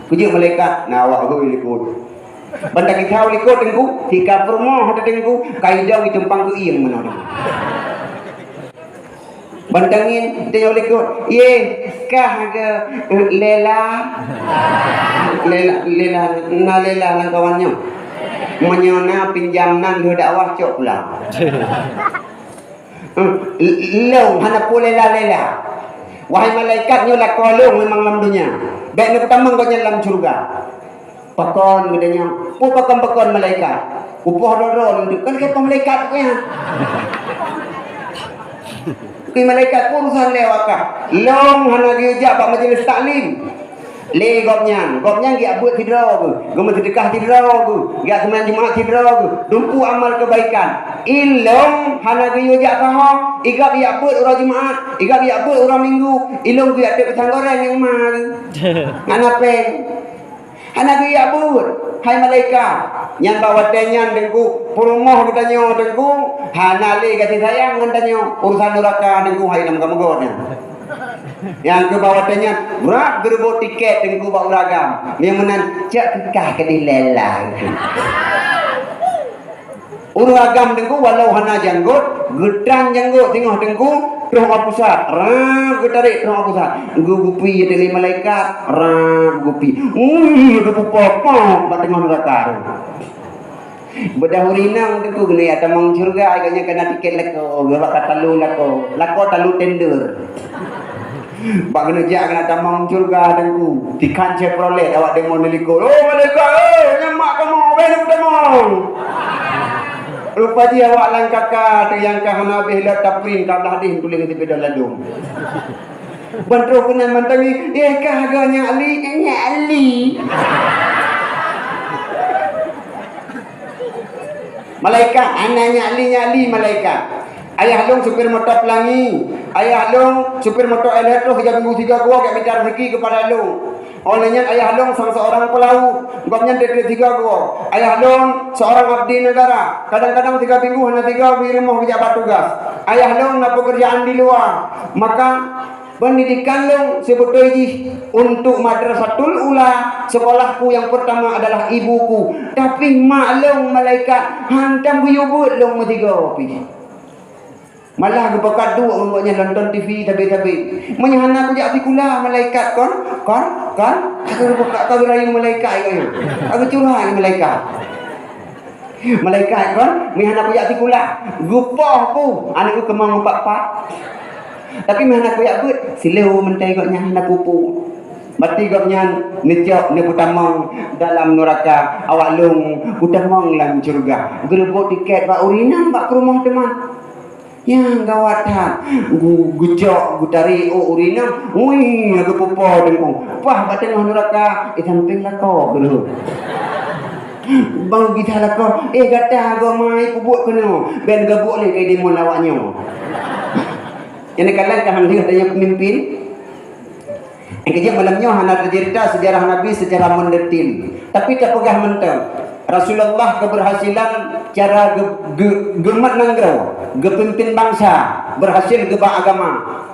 Keu jeuet malaikat, na awak hôi likot. Ban tageucau likot teungku, sika peurumoh teuh teungku, ka idong itumpang keu ieng meunoe teungku. Ban tangieng teuh likot, yeh, kah ke, eh, lela. Lela, lela, na lela lam kawan nyoe. Meunyoe na pinjam nan lheueh dakwah cok pulang. Hmm, l-, lôn hana peue lela-lela. Wahai malaikat, nyoe lakoe lôn memang lam donya. Bèk neupeutamong gobnyan lam syeuruga. Pakon geutanyoe? Peue pakon-pakon malaikat? Kupoh droe-droe lôn duek. Kan keu malaikat nyan. Keu malaikat peue urusan lé awak kah? Lôn hana geujak bak majlis taklim. Lé gobnyan, gobnyan geujak beuet sidroe geuh, geumeuseudeukah sidroe geuh, geujak seumayang Jumat sidroe geuh, dumpeue amal keubaikan. Ilôn hana geuyue jak saho, igab jak beuet uroe Jumat, igab jak beuet uroe Minggu, ilôn geujak teuk pisang goreng nyang ma geuh. Hana péng. Hana geujak beuet, hai malaikat. Nyan bak watèe nyan teungku, peurumoh geutanyoe teungku, hana lé gaséh sayang ngon tanyoe. Urusan nuraka teungku hai lam kameugôt nyan. Nyang keu bak watèe nyan, brat geureubot tiket teungku bak ureueng agam. Nyang meunan cak keukah keudéh lela. Ureueng agam teungku walau hana janggot, geutran janggot singoh teungku, troh bak pusat, rab geutarek troh bak pusat. Geugupi teulé malaikat, rab gupi. Ui, geupupo-po bak teungoh nuraka. Beudah ureueng inong teungku keuneuk tamong syeuruga, agaknya kana tiket lakoe, geuba ka talu lakoe. Lakoe talu tender. Bak keuneuk jak kana tamong syeuruga teungku. Tikhan Chevrolet awak deungon di likot. Oh, malaikat, eh, nyan mak kamoe, bèk neupeutamong. Rupa jih awak lam kaka teuh nyang ka hana habéh lé taprin ka blah deh tuléh ngon sipédah ladôm. Ban troh keunan mantong nyan, eh, ka hareuga nyak li, nyak li. Malaikat, hana nyak li, nyak li malaikat. Ayah lôn supir moto Pelangi. Ayah lôn supir moto L H terus tiga minggu tiga gua gak minta rezeki kepada lôn. Oleh nyan ayah lôn sang seorang pelaut. Gobnyan tiep-tiep tiga gua. Ayah lôn seorang abdi negara. Kadang-kadang tiga minggu hana tiga di rumah bijak bak tugas. Ayah lôn na pekerjaan di luar. Maka pendidikan lôn sibeutôi jih untuk madrasatul ula, sekolahku yang pertama adalah ibuku. Tapi mak lôn malaikat hantom geuyue beuet lôn meusigoe pih. Malah geupakat duek ngon gobnyan nonton T V sabe-sabe. Meunyoe hana kujak sikula malaikat kon, kon, kon, ka geupakat ka geurayu malaikat nyan. Ka geucurhat ngon malaikat. Malaikat kon, meunyoe hana kujak sikula, geupoh ku aneuk keumong pat-pat. Tapi meuhana kujak beuet, sileue mantong gobnyan hana peue-peue. Maté gobnyan neucok neupeutamong dalam nuraka, awak lôn kutamong lam syeuruga. Geureubot tiket bak ureueng inong bak peurumoh teuma. Nyang gawat that. Gu-, geucok, geutarek ôk ureueng inong. Wih, geupupo teungku. Pah bak teungoh nuraka, eh, sampéng lakoe keunoe. Bang gisa lakoe, eh, gata goma peubuet keunoe. Bèk gabuk lé keu deungon awak nyoe. Nyang neukalon ka han lheueh tanyoe peumimpin. Nyang keujeuet malam nyoe hana teuceurita seujarah Nabi seucara mendetil, tapi tapeugah mantong, Rasulullah keubeureusailan cara geu-, geu-, geumat nanggroe, geupimpin bansa, beurhasil geuba agama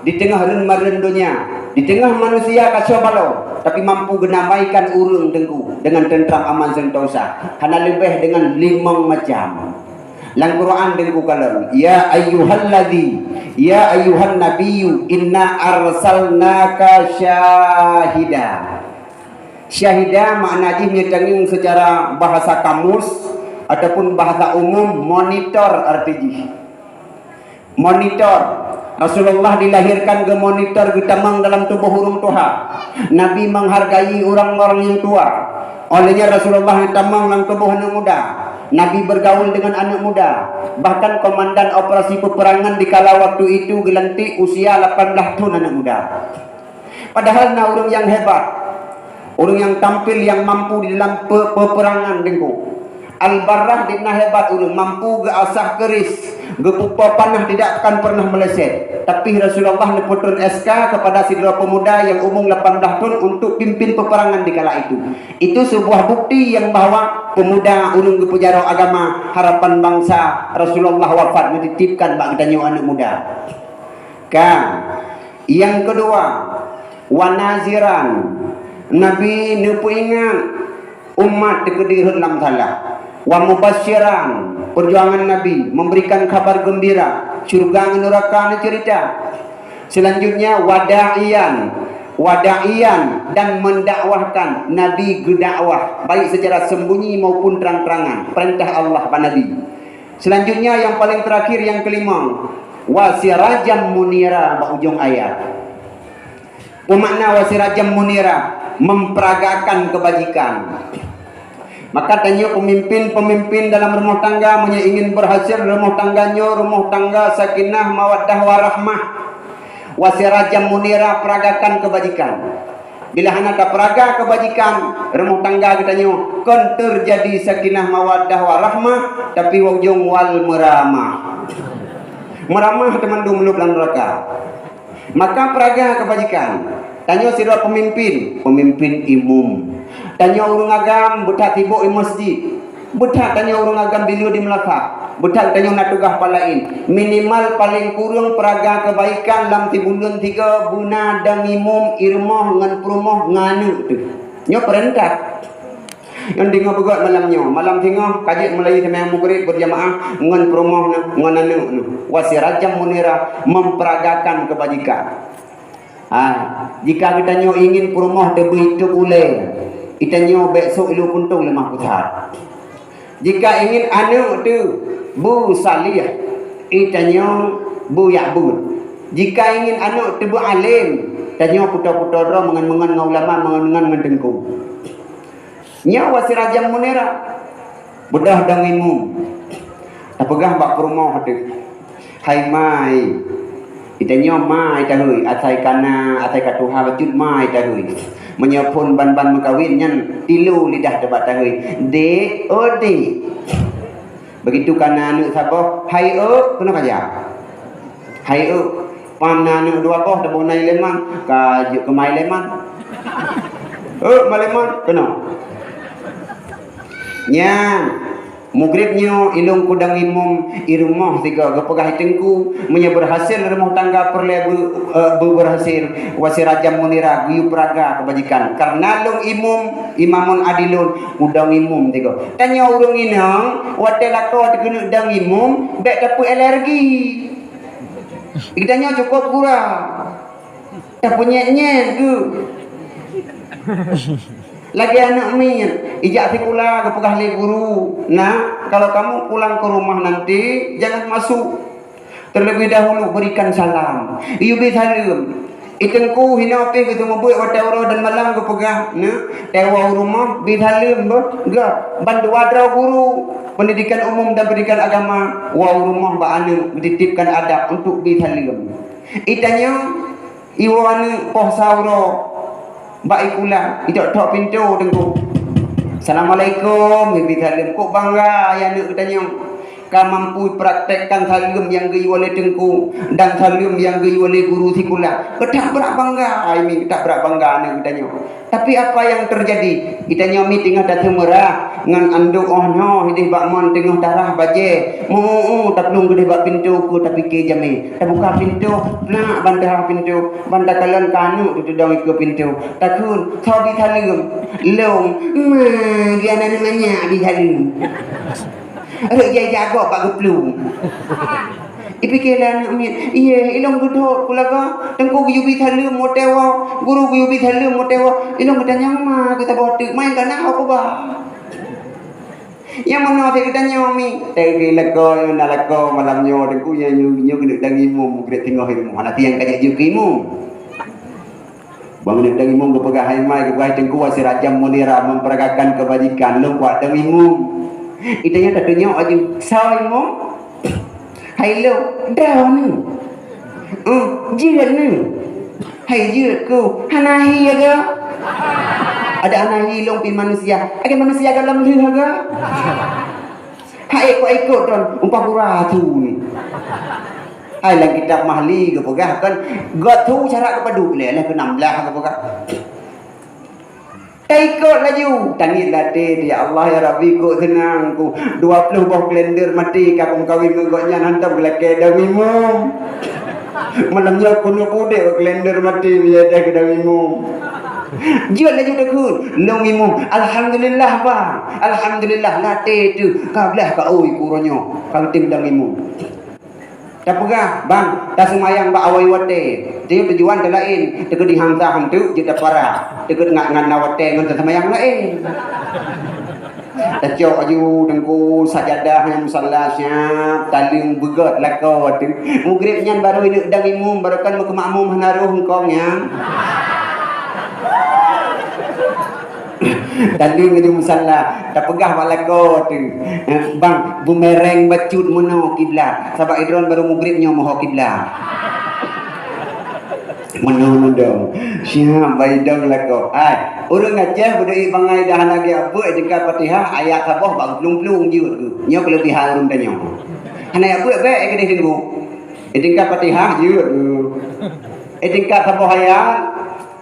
di teungoh reuen-mareuen donya, di teungoh manusia kasoe baloe, tapi mampu geunamaikan ureueng teungku deungon teuntram aman seuntosa, hana leubeh deungon limong macam. Lam Quran teungku kalon, "Ya ayyuhalladzi, ya ayyuhan nabiyyu, inna arsalnaka syahida." Syahida makna jih meunyoe tangieng seucara bahasa kamus ataupun bahasa umum, monitor arti jih. Monitor. Rasulullah dilahirkan geumonitor, geutamong dalam tuboh ureuëng tuha. Nabi menghargai orang-orang yang tua. Olehnya Rasulullah geutamong lam tuboh aneuk muda. Nabi bergaul dengan aneuk muda. Bahkan komandan operasi peperangan di kala waktu itu geulantik usia lapan belas thon aneuk muda. Padahal na ureuëng nyang hebat, ureuëng nyang tampil, nyang mampu di dalam pe-, peperangan, Teungku. Al-Barrah di na hebat ureuëng, mampu geuasah keris, geupupo panah tidak akan pernah meleset. Tapi Rasulullah neupeutrön S K kepada sidroe pemuda nyang umur lapan belas thon untuk pimpin peperangan di kala itu. Itu sebuah bukti nyang bahwa pemuda ureuëng geupeujaroe agama, harapan bangsa, Rasulullah wafat neutitipkan bak geutanyoe aneuk muda. Ka. Nyang keudua, wa naziran, Nabi neupeuingat umat teukeudi rhot lam salah. Wa mubasyiran, peujuangan Nabi memberikan kabar geumbira, syurga ngon neuraka neuceurita. Selanjutnya, wa da'iyan, wa da'iyan, dan mendakwahkan. Nabi geudakwah, baik secara sembunyi maupun terang-terangan. Perintah Allah bak Nabi. Selanjutnya, yang paling terakhir, yang kelima, wa sirajan munira bak ujong ayat. Pemakna wa sirajan munira, memperagakan kebajikan. Maka tanyoe pemimpin-pemimpin dalam rumah tangga, meunyoe ingin berhasil rumah tangga nyoe, rumah tangga sakinah, mawaddah, warahmah, wa sirajan munira, peragakan kebajikan. Bila hana tapeuraga kebajikan, rumah tangga geutanyoe kon teujadi sakinah, mawaddah, warahmah, tapi ujong wal meuramah. Meuramah teumandum lôb lam neuraka. Maka peuraga kebajikan. Tanyoe sidroe pemimpin, pemimpin imum. Tanyoe ureuëng agam beuthat sibok di masjid. Beuthat tanyoe ureuëng agam bileue di meulasah. Beuthat tanyoe na tugaih pat laén. Minimal paleng kureueng peuraga keubaikan lam sibuleuen sigoe beuna dong imum, i rumoh ngon peurumoh ngon aneuk teuh. Nyoe peurintah. Ngon deungoe beugöt malam nyoe. Malam singoh ka jeuet meulayeue seumayang Maghrib beurjamaah ngon peurumoh neuh, ngon aneuk neuh. Wa sirajan munira, memperagakan kebajikan. Ha, jika geutanyoe ingin peurumoh teuh beu teuh ulée, geutanyoe bék sôk ilée puntông leumah pusat. Jika ingin aneuk teuh beu salih, geutanyoe beu jak beuet. Jika ingin aneuk teuh beu além, tanyoe putôh-putôh droe meungon-meungon ngon ulama, meungon-meungon ngon teungku. Nyoe wa sirajan munira. Beudôh dong imum. Tapeugah bak peurumoh teuh, "Hai mai, geutanyoe mai tahôi, asai ka na, asai ka tuha bacut mai tahôi. Meunyoe phon ban-ban meukawen nyan tilu lidah teuh bak tahôi, 'Dek, oh Dek.' Begitu ka na aneuk saboh, 'Hai Euk,' keunoe ka jak. 'Hai Euk.' Pan na aneuk dua boh, teuboh na i Leman, ka jeuet keu ma i Leman. 'Euk, ma Leman,' keunoe." Nyan, Maghrib nyoe ilôn kudong imum i rumoh sigoe geupeugah i teungku, meunyoe beurhasil rumoh tangga peureulée beu-, eh, beu-, beurhasil, wa sirajan munira, geuyue peuraga keubajikan. Kareuna lôn imum, imamun adilun, kudong imum sigoe. Tanyoe ureuëng inong, watée lakoe teuh keuneuk dong imum, bék tapeu alergi. Geutanyoe cukôp gura. Tapeunyét-nyét geuh. Lagée aneuk miet, ijak sikula geupeugah lé guru, "Nak, kalau kamu pulang ke rumah nanti, jangan masuk. Terlebih dahulu berikan salam." Geuyue bi saleuem. I teungku hinoe pih geuseumeubeuet watée uroe dan malam geupeugah, "Nak, watée woe u rumoh, bi saleuem beuh." Geuh, ban dua droe guru pendidikan umum dan pendidikan agama, woe u rumoh bak aneuk geutitipkan adab untuk bi saleuem. I tanyoe, iwoe aneuk poh sa uroe bak sikula, itok-tok pintoe teungku. "Assalamualaikum," bi saleuem. Kok bangga ya aneuk geutanyoe ka mampu praktekkan saleuem nyang geuyue lé teungku dan saleuem nyang geuyue lé guru sikula. Geutak brat bangga, ai mi geutak brat bangga aneuk geutanyoe. Tapi apa nyang teujadi? Geutanyoe mi teungoh taseumeurah ngon andok oh noe ideh bak mon teungoh tarah bajée. Meu-eu taplueng keudeh bak pintoe keu tapike jamé. Tabuka pintoe, plak ban tarah pintoe, ban takalon ka aneuk teudong ikeue pintoe. Takheun, "Soe bi saleuem?" "Lôn." "Ma, geuh aneuk manyak bi saleuem." Rot jai jagoe bak geuplueng. Ipike lé aneuk miet, "Iye, ilôn geudhôt kulaga, teungku geuyue bi saleuem watée woe, guru geuyue bi saleuem watée woe, ilôn geutanyong ma geuh saboh teuk, ma nyang ka na ho kuba." Nyang meunoe teuh geutanyoe mi. Teuka lakoe, na lakoe malam nyoe Teungku, nyoe, nyoe, nyoe keuneuk dang imum, mugreb teungoh i rumoh. Hana tiang ka jeuet jeuet keu imum. Bang keuneuk dang imum geupeugah, "Hai mai, geupeugah Teungku, Sirajan Munira memperagakan kebajikan, lôn kuat dang imum." Geutanyoe tatunyok aju, "Soe imum?" "Hai lôn." "Droeneuh." "Oh, jeuet neuh." "Hai jeuet ku, hana hi aga." "Adak hana hi lôn pih manusia." "Agai manusia gohlom lheueh aga." "Hai ikot-ikot droen, umpah gura tu ni." Hai lam kitab Mahli geupeugah kan, got tu syarat geupadub lé, lheueh keu nam blah geupeugah. Taikot laju, tangis lam até, "Ya Allah, ya Rabbi, kok seunang ku. Dua ploh boh kalender maté ka kumeukawen ngon gobnyan, hantom geulakée dang imum. Malam nyoe keuneuk udeb kalender maté meujadah keu dang imum." Jeuet laju takheun, "Lôn imum." "Alhamdulillah, Bang. Alhamdulillah, lam até teuh ka blah ka oi ku uroe nyoe, ka geutem dang imum." Tapeugah, "Bang, taseumayang bak awai watée." Teuh tujuan teu laén, teukeudi hamzah hantu jeuet tapara. Teukeudi ngat ngon na watée ngon taseumayang laén. Tacok aju Teungku sajadah nyang musalla siap, taleueng beugét lakoe teuh. Mugreb nyan barô ineuk dang imum, barô kan meukeumakmum hana rhoh eungkong nyan. Taleueng aju musalla, tapeugah bak lakoe teuh, "Bang, beumereng bacut meunoe kiblat, sabab idroen barô mugreb nyoe meuho kiblat." Meunoe meudong, siap bak idong lakoe. Ai, ureueng Aceh beudôh bangai dah hana geujak beuet, tingkat Fatihah, ayat saboh bak geuplueng-plueng jeuet geuh. Nyoe keuleubehan ureueng tanyoe. Hana jak beuet bék, eh, keudeh Teungku. Eh, tingkat Fatihah jeuet geuh. Eh, tingkat saboh ayat.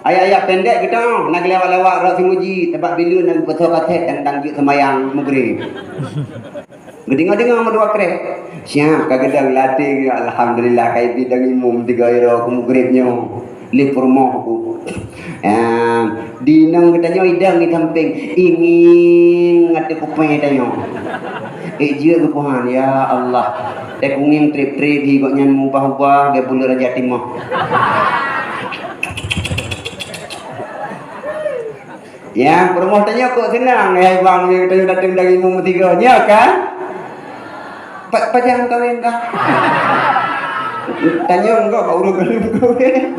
Ayat-ayat pendek geutanyoe na geulewat-lewat rot simuji, teubak bileuen na geupeutho kasét dan, dan jeuet seumayang mugreb. Geudeungoe-deungoe meudua kreh. Siap ka geudong lam até geuh, alhamdulillah, ka ibi dang imum tiga uroe keu mugreb nyoe. Lé peurumoh ku. Ah, di inong geutanyoe idong di sampéng, inging ateueh kupée tanyoe. Eh, jeuet geupeugah, "Ya Allah, teuh kungieng treb-treb hi gobnyan mubah-ubah, geubuleuen raja timoh." Ya, peurumoh tanyoe kok seunang, hai bang, tanyoe dateng dari meusigoe, nyo kan? Pa-, pajan kawin kah? Tanyoe enggak bak ureueng kawin.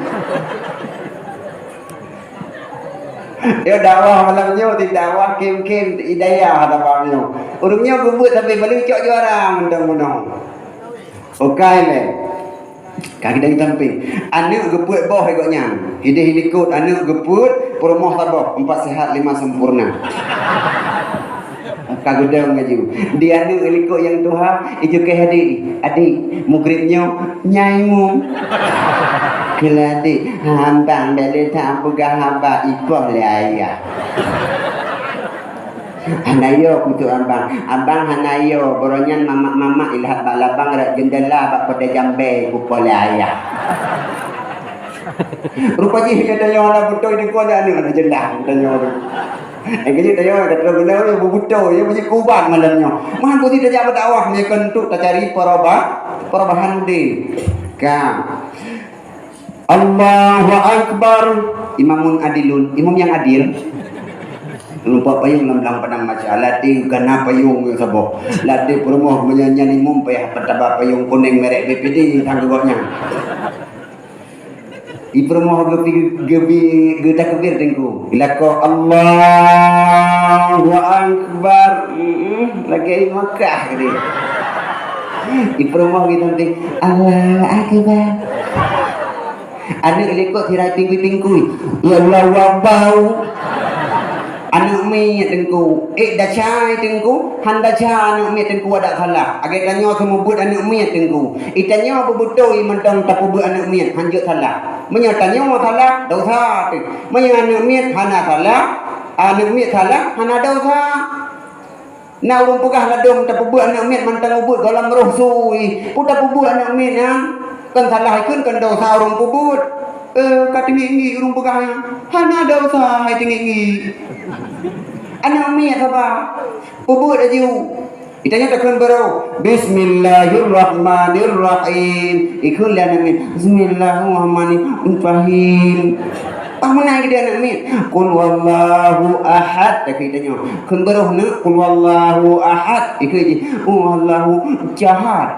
Ya, dakwah malam nyoe, di dakwah kem-kem, hidayah dakwah nyoe. Ureueng nyoe geubeuet sampai balu cok juara mantong bunoe. Okai lé. Ka geudong sampéng. Aneuk geupeuet boh lé gobnyan. Ideh ilikot aneuk geupeuet, peurumoh saboh, empat sehat lima sempurna. Ka geudong laju. Di aneuk ilikot nyang tuha, ijukéh adék. "Adék, mugreb nyoe nyai mum." Keu lé adék, "Hambang bèk lé that peugah haba ipoh lé ayah." Hana yo kucok abang. Abang hana yo. Baroe nyan mamak-mamak ilhat bak labang rot jeundela bak Padang Jambai kupo lé ayah. Rupa jih dia tanya hana beutôi di kuah aneuk hana jelas tanya tu. Eh, kejut tanya kata guna ni beutôi ya bunyi kubat malam nyo. Mah putih tajak berdakwah ni kentuk tacari peroba-, perubahan udeh. Ka. Allahu Akbar. Imamun adilun, imam yang adil. Lumpah payung lam, lam padang masyarakat, latih gana payung yang saboh. Latih peurumoh meunyanyian imum payah peutaba payung kuning merek B P D sang geuwaknya. I peurumoh geupi, geupi, geutakbir Teungku. Ilako Allahu Akbar. Mm-mm, lagèe Makkah tadi. I peurumoh geutanti, Allahu Akbar. Aneuk likot sirai tingkui-tingkui. Ya Allah, wabau. Aneuk miet Teungku. Eh, dacai Teungku. Han dacai aneuk miet Teungku adak salah. Agai tanyoe seumeubeuet aneuk miet Teungku. Itanyoe beubeutôi mantong tapeubeuet aneuk miet. Han jeuet salah. Meunyoe tanyoe salah, dosa teuh. Meunyoe aneuk miet hana salah, aneuk miet salah, hana dosa. Na ureueng peugah ladôm tapeubeuet aneuk miet mantong ubeuet gohlom roh sui. Peue tapeubeuet aneuk miet nyan? Kon salah ikheun, kon dosa ureueng peubeuet. Eh, ka teungiek-ngiek ureueng peugah nyan. Hana dosa hai teungiek-ngiek. Aneuk miet saba. Peubeuet laju. Itanyoe takheun baroe, "Bismillahirrahmanirrahim." Ikheun lé aneuk miet, "Bismillahirrahmanirrahim." Paih meunan keu aneuk miet. Qul huwallahu ahad, takheun tanyoe. Kheun baroh neuk, qul huwallahu ahad. Ikheun jih, "Oh, Allahu jahat."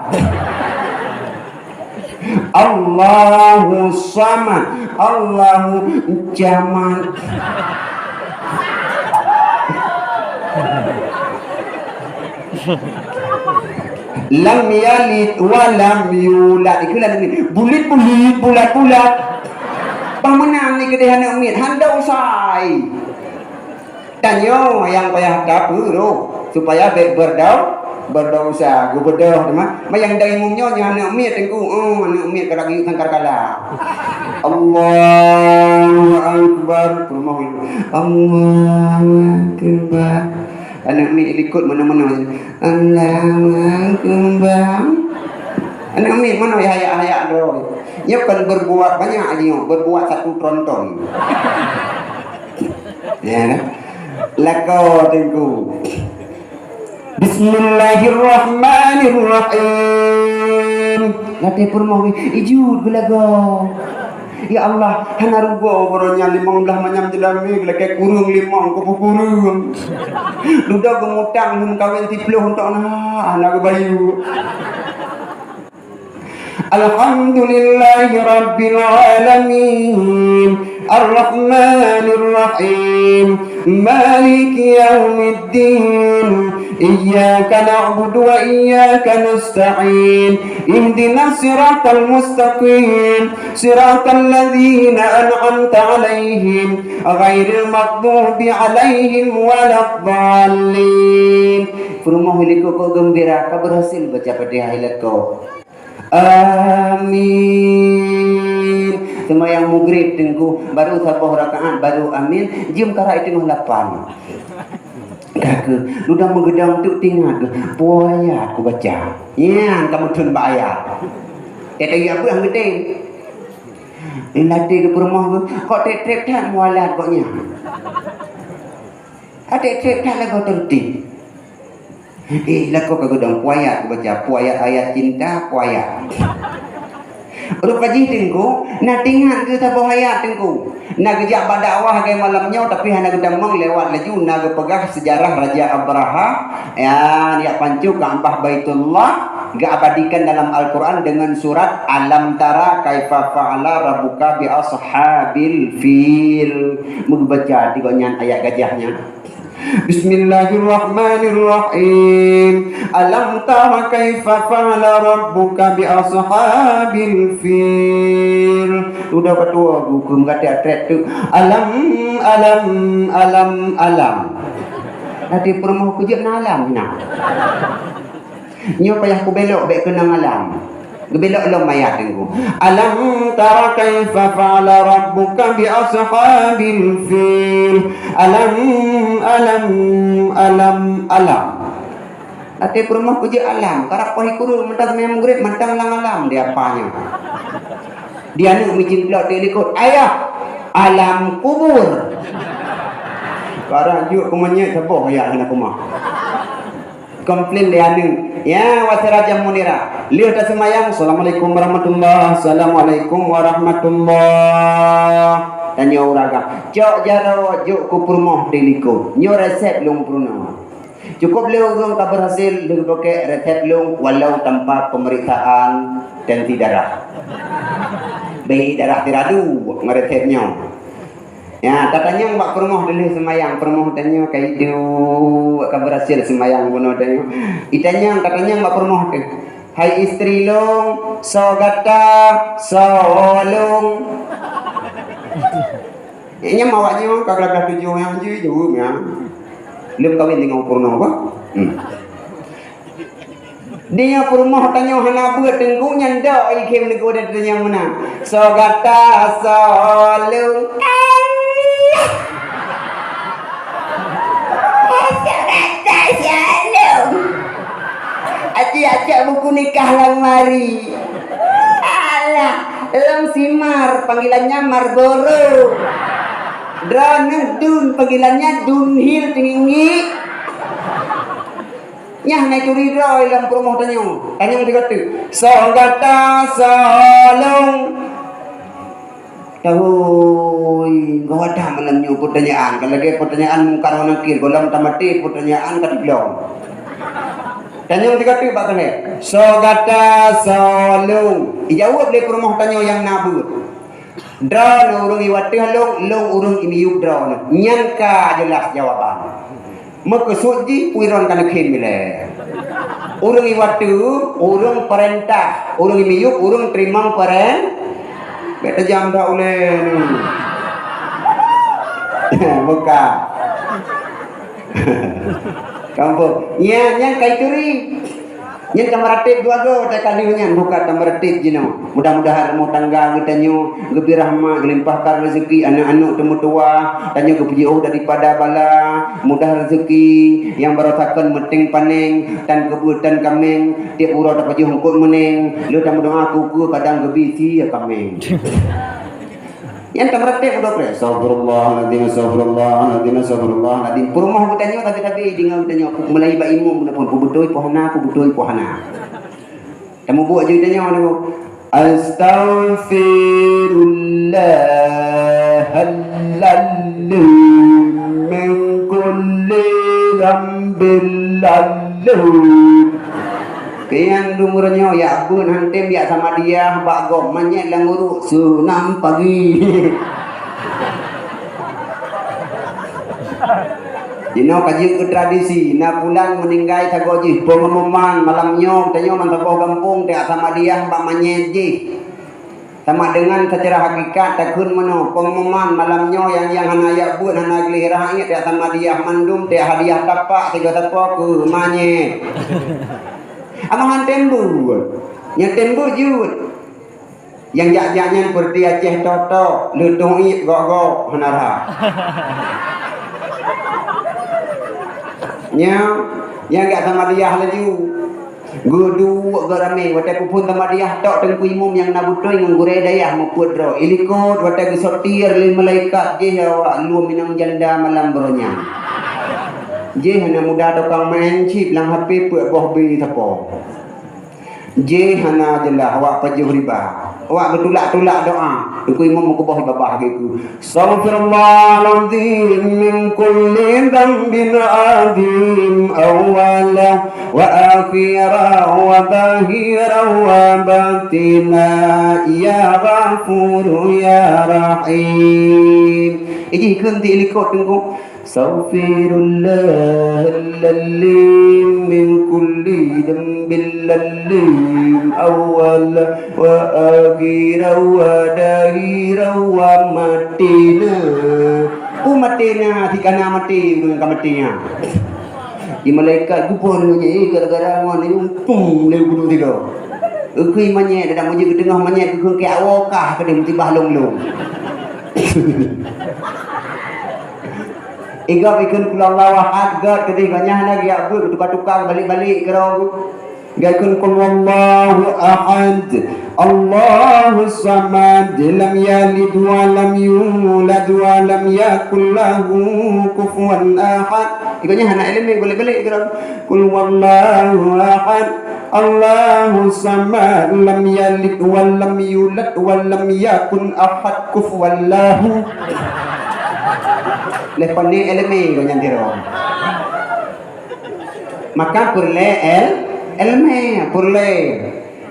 Allahu samad. Allahu jamat. Lam yalid wa lam yulad. Ikheun lah ni. Bulit-bulit, bulat-bulat. Paih meunan ni keudeh aneuk miet. Hana usai. Tanyoe nyang payah tapeurôh supaya bék berdau-, berdosa. Geubeudôh teuma. Meunyo dari nyoe nyan aneuk miet teungku. Oh, aneuk miet ka lagèe sangkar kala. Allahu Akbar. Peurumoh. Allahu Akbar. Aneuk miet likot meunoe-meunoe. Allahu Akbar. Aneuk miet meunoe hayak-hayak droe. Nyoe kon berbuat banyak nyoe, berbuat satu tronton. Ya kan? Lakoe teungku. Bismillahirrahmanirrahim. Latèe peurumoh, ijut geulagoe. Ya Allah, hana rugoe uroe nyan limong blaih manyam jeulamé geulakèe kureueng limong, kupeue kureueng. Dudoe geumutang lheueh meukawen siploh, untuk na hana geubayeue. Alhamdulillahi rabbil alamin. Arrahmanirrahim. Maliki yaumiddin. Iyyaka na'budu wa iyyaka nasta'in. Ihdinas siratal mustaqim. Siratal ladzina an'amta 'alaihim, ghairil maghdubi 'alaihim waladdallin. Peurumoh likot kok geumbira, ka berhasil baca Fatihah ilako. Amin. Seumayang Maghrib teungku, baru saboh rakaat, baru amin, jeuem karak teungoh lapan. Ka keuh, dudoe meugeudong tu teuingat keuh, peue ayat kubaca. Nyan ka meutheun bak ayat. Teuh-teuh ya beuh geutem. Latèe keu peurumoh keuh, kok trép-trép that mualat kok nyan. Trép-trép that lagoe teurtib. Eh, lakoe ka geudong, peue ayat kubaca, peue ayat, ayat cinta, peue ayat. Rupa jih teungku, na teuingat keuh saboh ayat teungku. Na geujak bak dakwah lagèe malam nyoe, tapi hana geutamong lewat laju, na geupeugah sejarah Raja Abraha, ya, jak pancôh Ka'bah Baitullah, geuabadikan dalam Al-Quran dengan surat Alam tara kaifa fa'ala rabbuka bi ashabil fil. Meubaca di gobnyan ayat gajah nyan. Bismillahirrahmanirrahim. Alam tara kaifa fa'ala rabbuka bi ashabil fil. Udah ketua buku mengatakan trép tu. Alam, alam, alam, alam. Nanti peurumoh kujak na alam na. Nyoe payah kubelok bék keunong alam. Geubelok lom ayat teungku. Alam tara kaifa fa'ala rabbuka bi ashabil fil. Alam, alam, alam, alam. Até peurumoh kujak alam, karap poh kureueng mantong seumayang Maghrib mantong lam alam di apa nyoe. Di aneuk meucin plot di likot, "Ayah, alam kubur." Barang juk keu monyét saboh ayah keunan keumah. Komplain lé aneuk. Ya, wasé Raja Munira. Lheueh taseumayang, "Assalamualaikum warahmatullah, assalamualaikum warahmatullah." Tanyoe ureueng agam, "Cok jaroe jok keu peurumoh di likot." Nyoe resep lôn peurunoe. Cukup lé ureueng ka berhasil lheueh bukét resep lôn walau tanpa pemeriksaan tensi darah. Bèk darah siradu ngon resep nyoe. Ya, tatanyong bak peurumoh dilèe seumayang, peurumoh tanyoe ka iduek, ka berhasil seumayang bunoe tanyoe. Itanyong, tatanyong bak peurumoh teuh, "Hai istri lôn, soe gata, soe lôn?" Nyan awak nyoe ka glah-glah tujoh nyang jijaweueb nyan. Lôn kawin deungon peurunoe bah. Hmm. Di nyoe peurumoh tanyoe hana beuet teungku nyan dok ikhém neugô dan tanyong meunan. Soe gata soe lôn. Soe gata soe lôn. Aci acok buku nikah lam mari. Alah, lôn si Mar, panggilannya Marlboro. Droeneuh Dun, panggilannya Dunhill teungieng-ngieng. Nyan na turi droe lam peurumoh tanyoe. Tanyong sigoe teuk. Soe gata soe lôn. Tahôi, gawat that malam nyoe peutanyaan. Ka lagèe peutanyaan Mungkar ngon Nakir, gohlom tamaté peutanyaan ka teuglom. Tanyong sigoe teuk bak keuneuk. Soe gata, soe lôn? Ijaweueb lé peurumoh tanyoe nyang na beuet. Droeneuh ureueng iwateuh lôn, lôn ureueng imiyueb droeneuh. Nyan ka jeulaih jawaban. Meukeusut jih, uroe nyan ka neukheun ilèe. Ureueng iwateuh, ureueng peurintah. Ureueng imiyueb, ureueng teurimong peuren-, bèk tajam that ulèe nyoe. Bukan. Kampung. Nyan, nyan ka ituri. Nyan ka meuratéb dua goe, watèe ka lheueh nyan buka ta meuratéb jinoe. Mudah-mudahan rumoh tangga geutanyoe geubri rahmat, geulimpahkan rezeki, aneuk-aneuk teumeutuwah, tanyoe geupeujeuôh daripada bala, mudah rezeki, nyang baroe sakon meuténg panèng, tan keubeue tan kaméng, tiep uroe tapajoh eungkôt meuneng, lheueh tameudoa keu-keu kadang geubi sie kaméng. Nyan tameuratéb udah preh. Astagfirullahaladzim, astagfirullahaladzim, astagfirullahaladzim. Peurumoh geutanyoe tabi-tabi deungoe geutanyoe, mulai bak imum, peue beutôi, peue hana, peue beutôi, peue hana. Tamubuet jih geutanyoe nyoe. Astaghfirullahaladzim min kulli dzambin ladzim. Keu nyang dum uroe nyoe yak beuet han tem yak samadiah bak gob manyét lam uruek sunam pagi. Jinoe ka jeuet keu tradisi, na pulan meuninggai sagoe jih, peungumuman malam nyoe, tanyoe man saboh gampông, tajak samadiah bak manyét jih. Sama deungon seucara hakikat takheun meunoe, peungumuman malam nyoe nyang, nyang hana yak beuet, hana gleh rhah ié, tajak samadiah mandum, tajak hadiah tapak sigoe sapo keu manyét. Amoh han tem beuet. Nyang tem beuet jeuet. Nyang jak-jak nyan peureuti Aceh tok-tok, leutoh ié gok-gok, hana rhah. Nyan, nyang jak samadiah laju. Geuduek geuramé, watèe peuphon samadiah tok teungku imum nyang na beutôi ngon gurèe dayah meupeuet droe. Ilikot watèe geusotir lé malaikat jih awak lom inong janda malam baroe nyan. Jih aneuk muda tukang maén chip lam H P peuet boh bi sapo. Jih hana jeulaih awak pajoh riba. Awak geutulak-tulak doa. Teungku imum meukeubah babah geuh. Astaghfirullahalazim min kulli dzanbin adzim awwala wa akhira wa zahira wa batina ya Ghafuru ya Rahim. Iji kheun ti likot teungku. Astaghfirullahalazim min kulli dzanbin ladzim awwala wa akhira wa dahira wa matina. Peue maté na, si kana maté, ureueng ka maté nyan. Di malaikat geuboh nyoe, eh, gara-gara ngon nyoe, pum, lé bunoe tiga. Eukui manyét, dadak meujeuet geuteungoh manyét, geukheun keu awoe kah, keudeh meutibah lông-lông. Igab ikheun kul huwallahu ahad, gab keudeh ganyah lagèe abeuet, tuka-tuka, balik-balik keudroe. Geuikheun qul huwallahu ahad, Allahus samad, lam yalid wa lam yulad wa lam yakul lahu kufuwan ahad. Ikatnya hana ileumèe, balik-balik keudroe. Qul huwallahu ahad, Allahus samad, lam yalid wa lam yulad wa lam yakun ahad kufuwan lahu. Leh pané ileumèe geuh nyan sidroe. Maka peureulèe el-, ileumèe, peureulèe.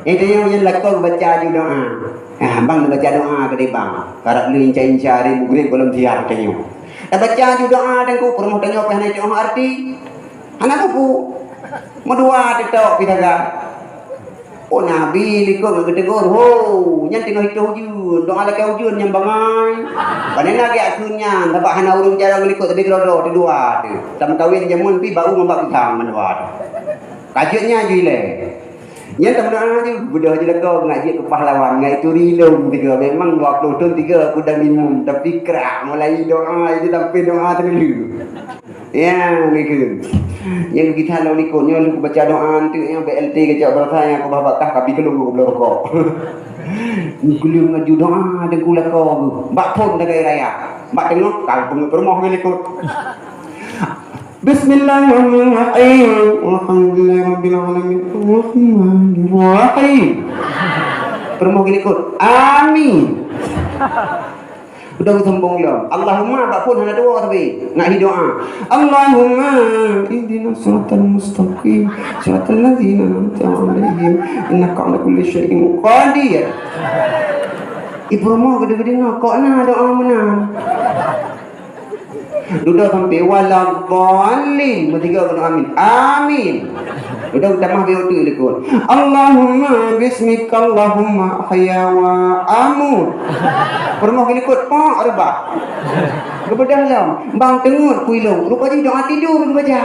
Eh, tanyoe nyan lakoe baca aju doa. Ah, bang baca doa keudeh bang. Karab lé inca-inca hari Maghrib gohlom siap tanyoe. Tabaca aju doa teungku, peurumoh tanyoe pih hana jiteu'oh arti. Hana buku. Meudua teutap pih taga. Oh, Nabi likot geuteugur, "Ho, nyan teungoh itôh ujeuen, doa lakèe ujeuen nyang bangai." Pane lagèe akheun nyan, sabab hana ureueng jaroe likot teubi keudroe-droe teudua teuh. Tameukawen jameun pih bau ngon bak pisang mandua teuh. Ka jeuet nyan ju ilèe. Nyan tameudoa ju, beudôh ju lakoe ngat jeuet keu pahlawan, ngat ituri lôn tiga. Memang dua ploh thôn tiga peudong imum, tapi krak mulai doa itu sampai doa teungoh. Ya, nyan keuh. Nyang geutanyoe likot nyoe lôn baca doa anteuk nyoe B L T keucok beurasa nyang keubah bakah kabi keulong gob bloe rukok. Geuleueng laju doa teungku lakoe geuh. Bak phon tagai raya. Bak teungoh ka peungeuet peurumoh geuh likot. Bismillahirrahmanirrahim. Alhamdulillahirabbil alamin. Arrahmanirrahim. Peurumoh geuh likot. Amin. Udah sombong lom. Allahumma bak phon hana dua tapi nak hi doa. Allahumma ihdina siratal mustaqim, siratal ladzina an'amta 'alaihim, innaka 'ala kulli syai'in qadir. Ibu rumah gede-gede ngakak na doa meunan. Dudoe sampai waladdallin. Meusigoe keunoe amin. Amin. Dudoe tamah beu tu likot. Allahumma bismika Allahumma ahya wa amut. Peurumoh likot, pak, reubah. Geubeudôh lom. Bang teungeut kuilong. Rupa jih doa tidur geubaca.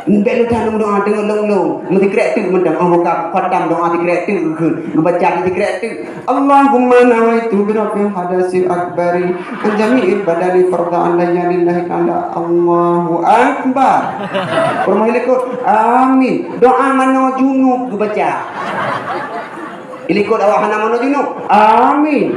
Bèk lôn that lôn doa teungeut lôn-lôn. Meusikrek teuk mantong. Oh, buka khatam doa sikrek teuk keu geubaca sikrek teuk. Allahumma nawaitu bi raf'il hadasil akbari an jami'il badani fardhan alayya lillahi ta'ala. Allahu akbar. Peurumoh likot. Amin. Doa manoe junub geubaca. Ilikot awak hana manoe junub. Amin.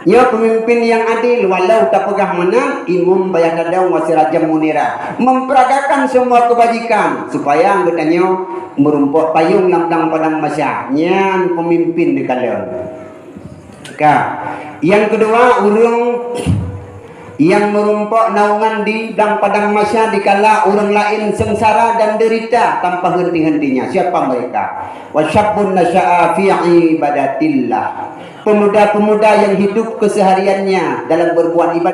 Nyoe peumimpin nyang adil, walau tapeugah meunan, imum payah tadong wa sirajan munira. Memperagakan semua kebajikan supaya geutanyoe meurumpok payong lam dang padang mahsyar. Nyan peumimpin neukalon. Ka. Nyang keudua, ureueng nyang meurumpok naungan di dang padang mahsyar dikala ureueng laén seungsara dan derita tanpa henti-hentinya. Siapa mereka? Wa syabbun nasya'a fi ibadatillah. Pemuda-pemuda yang hidup kesehariannya dalam berbuat ibadah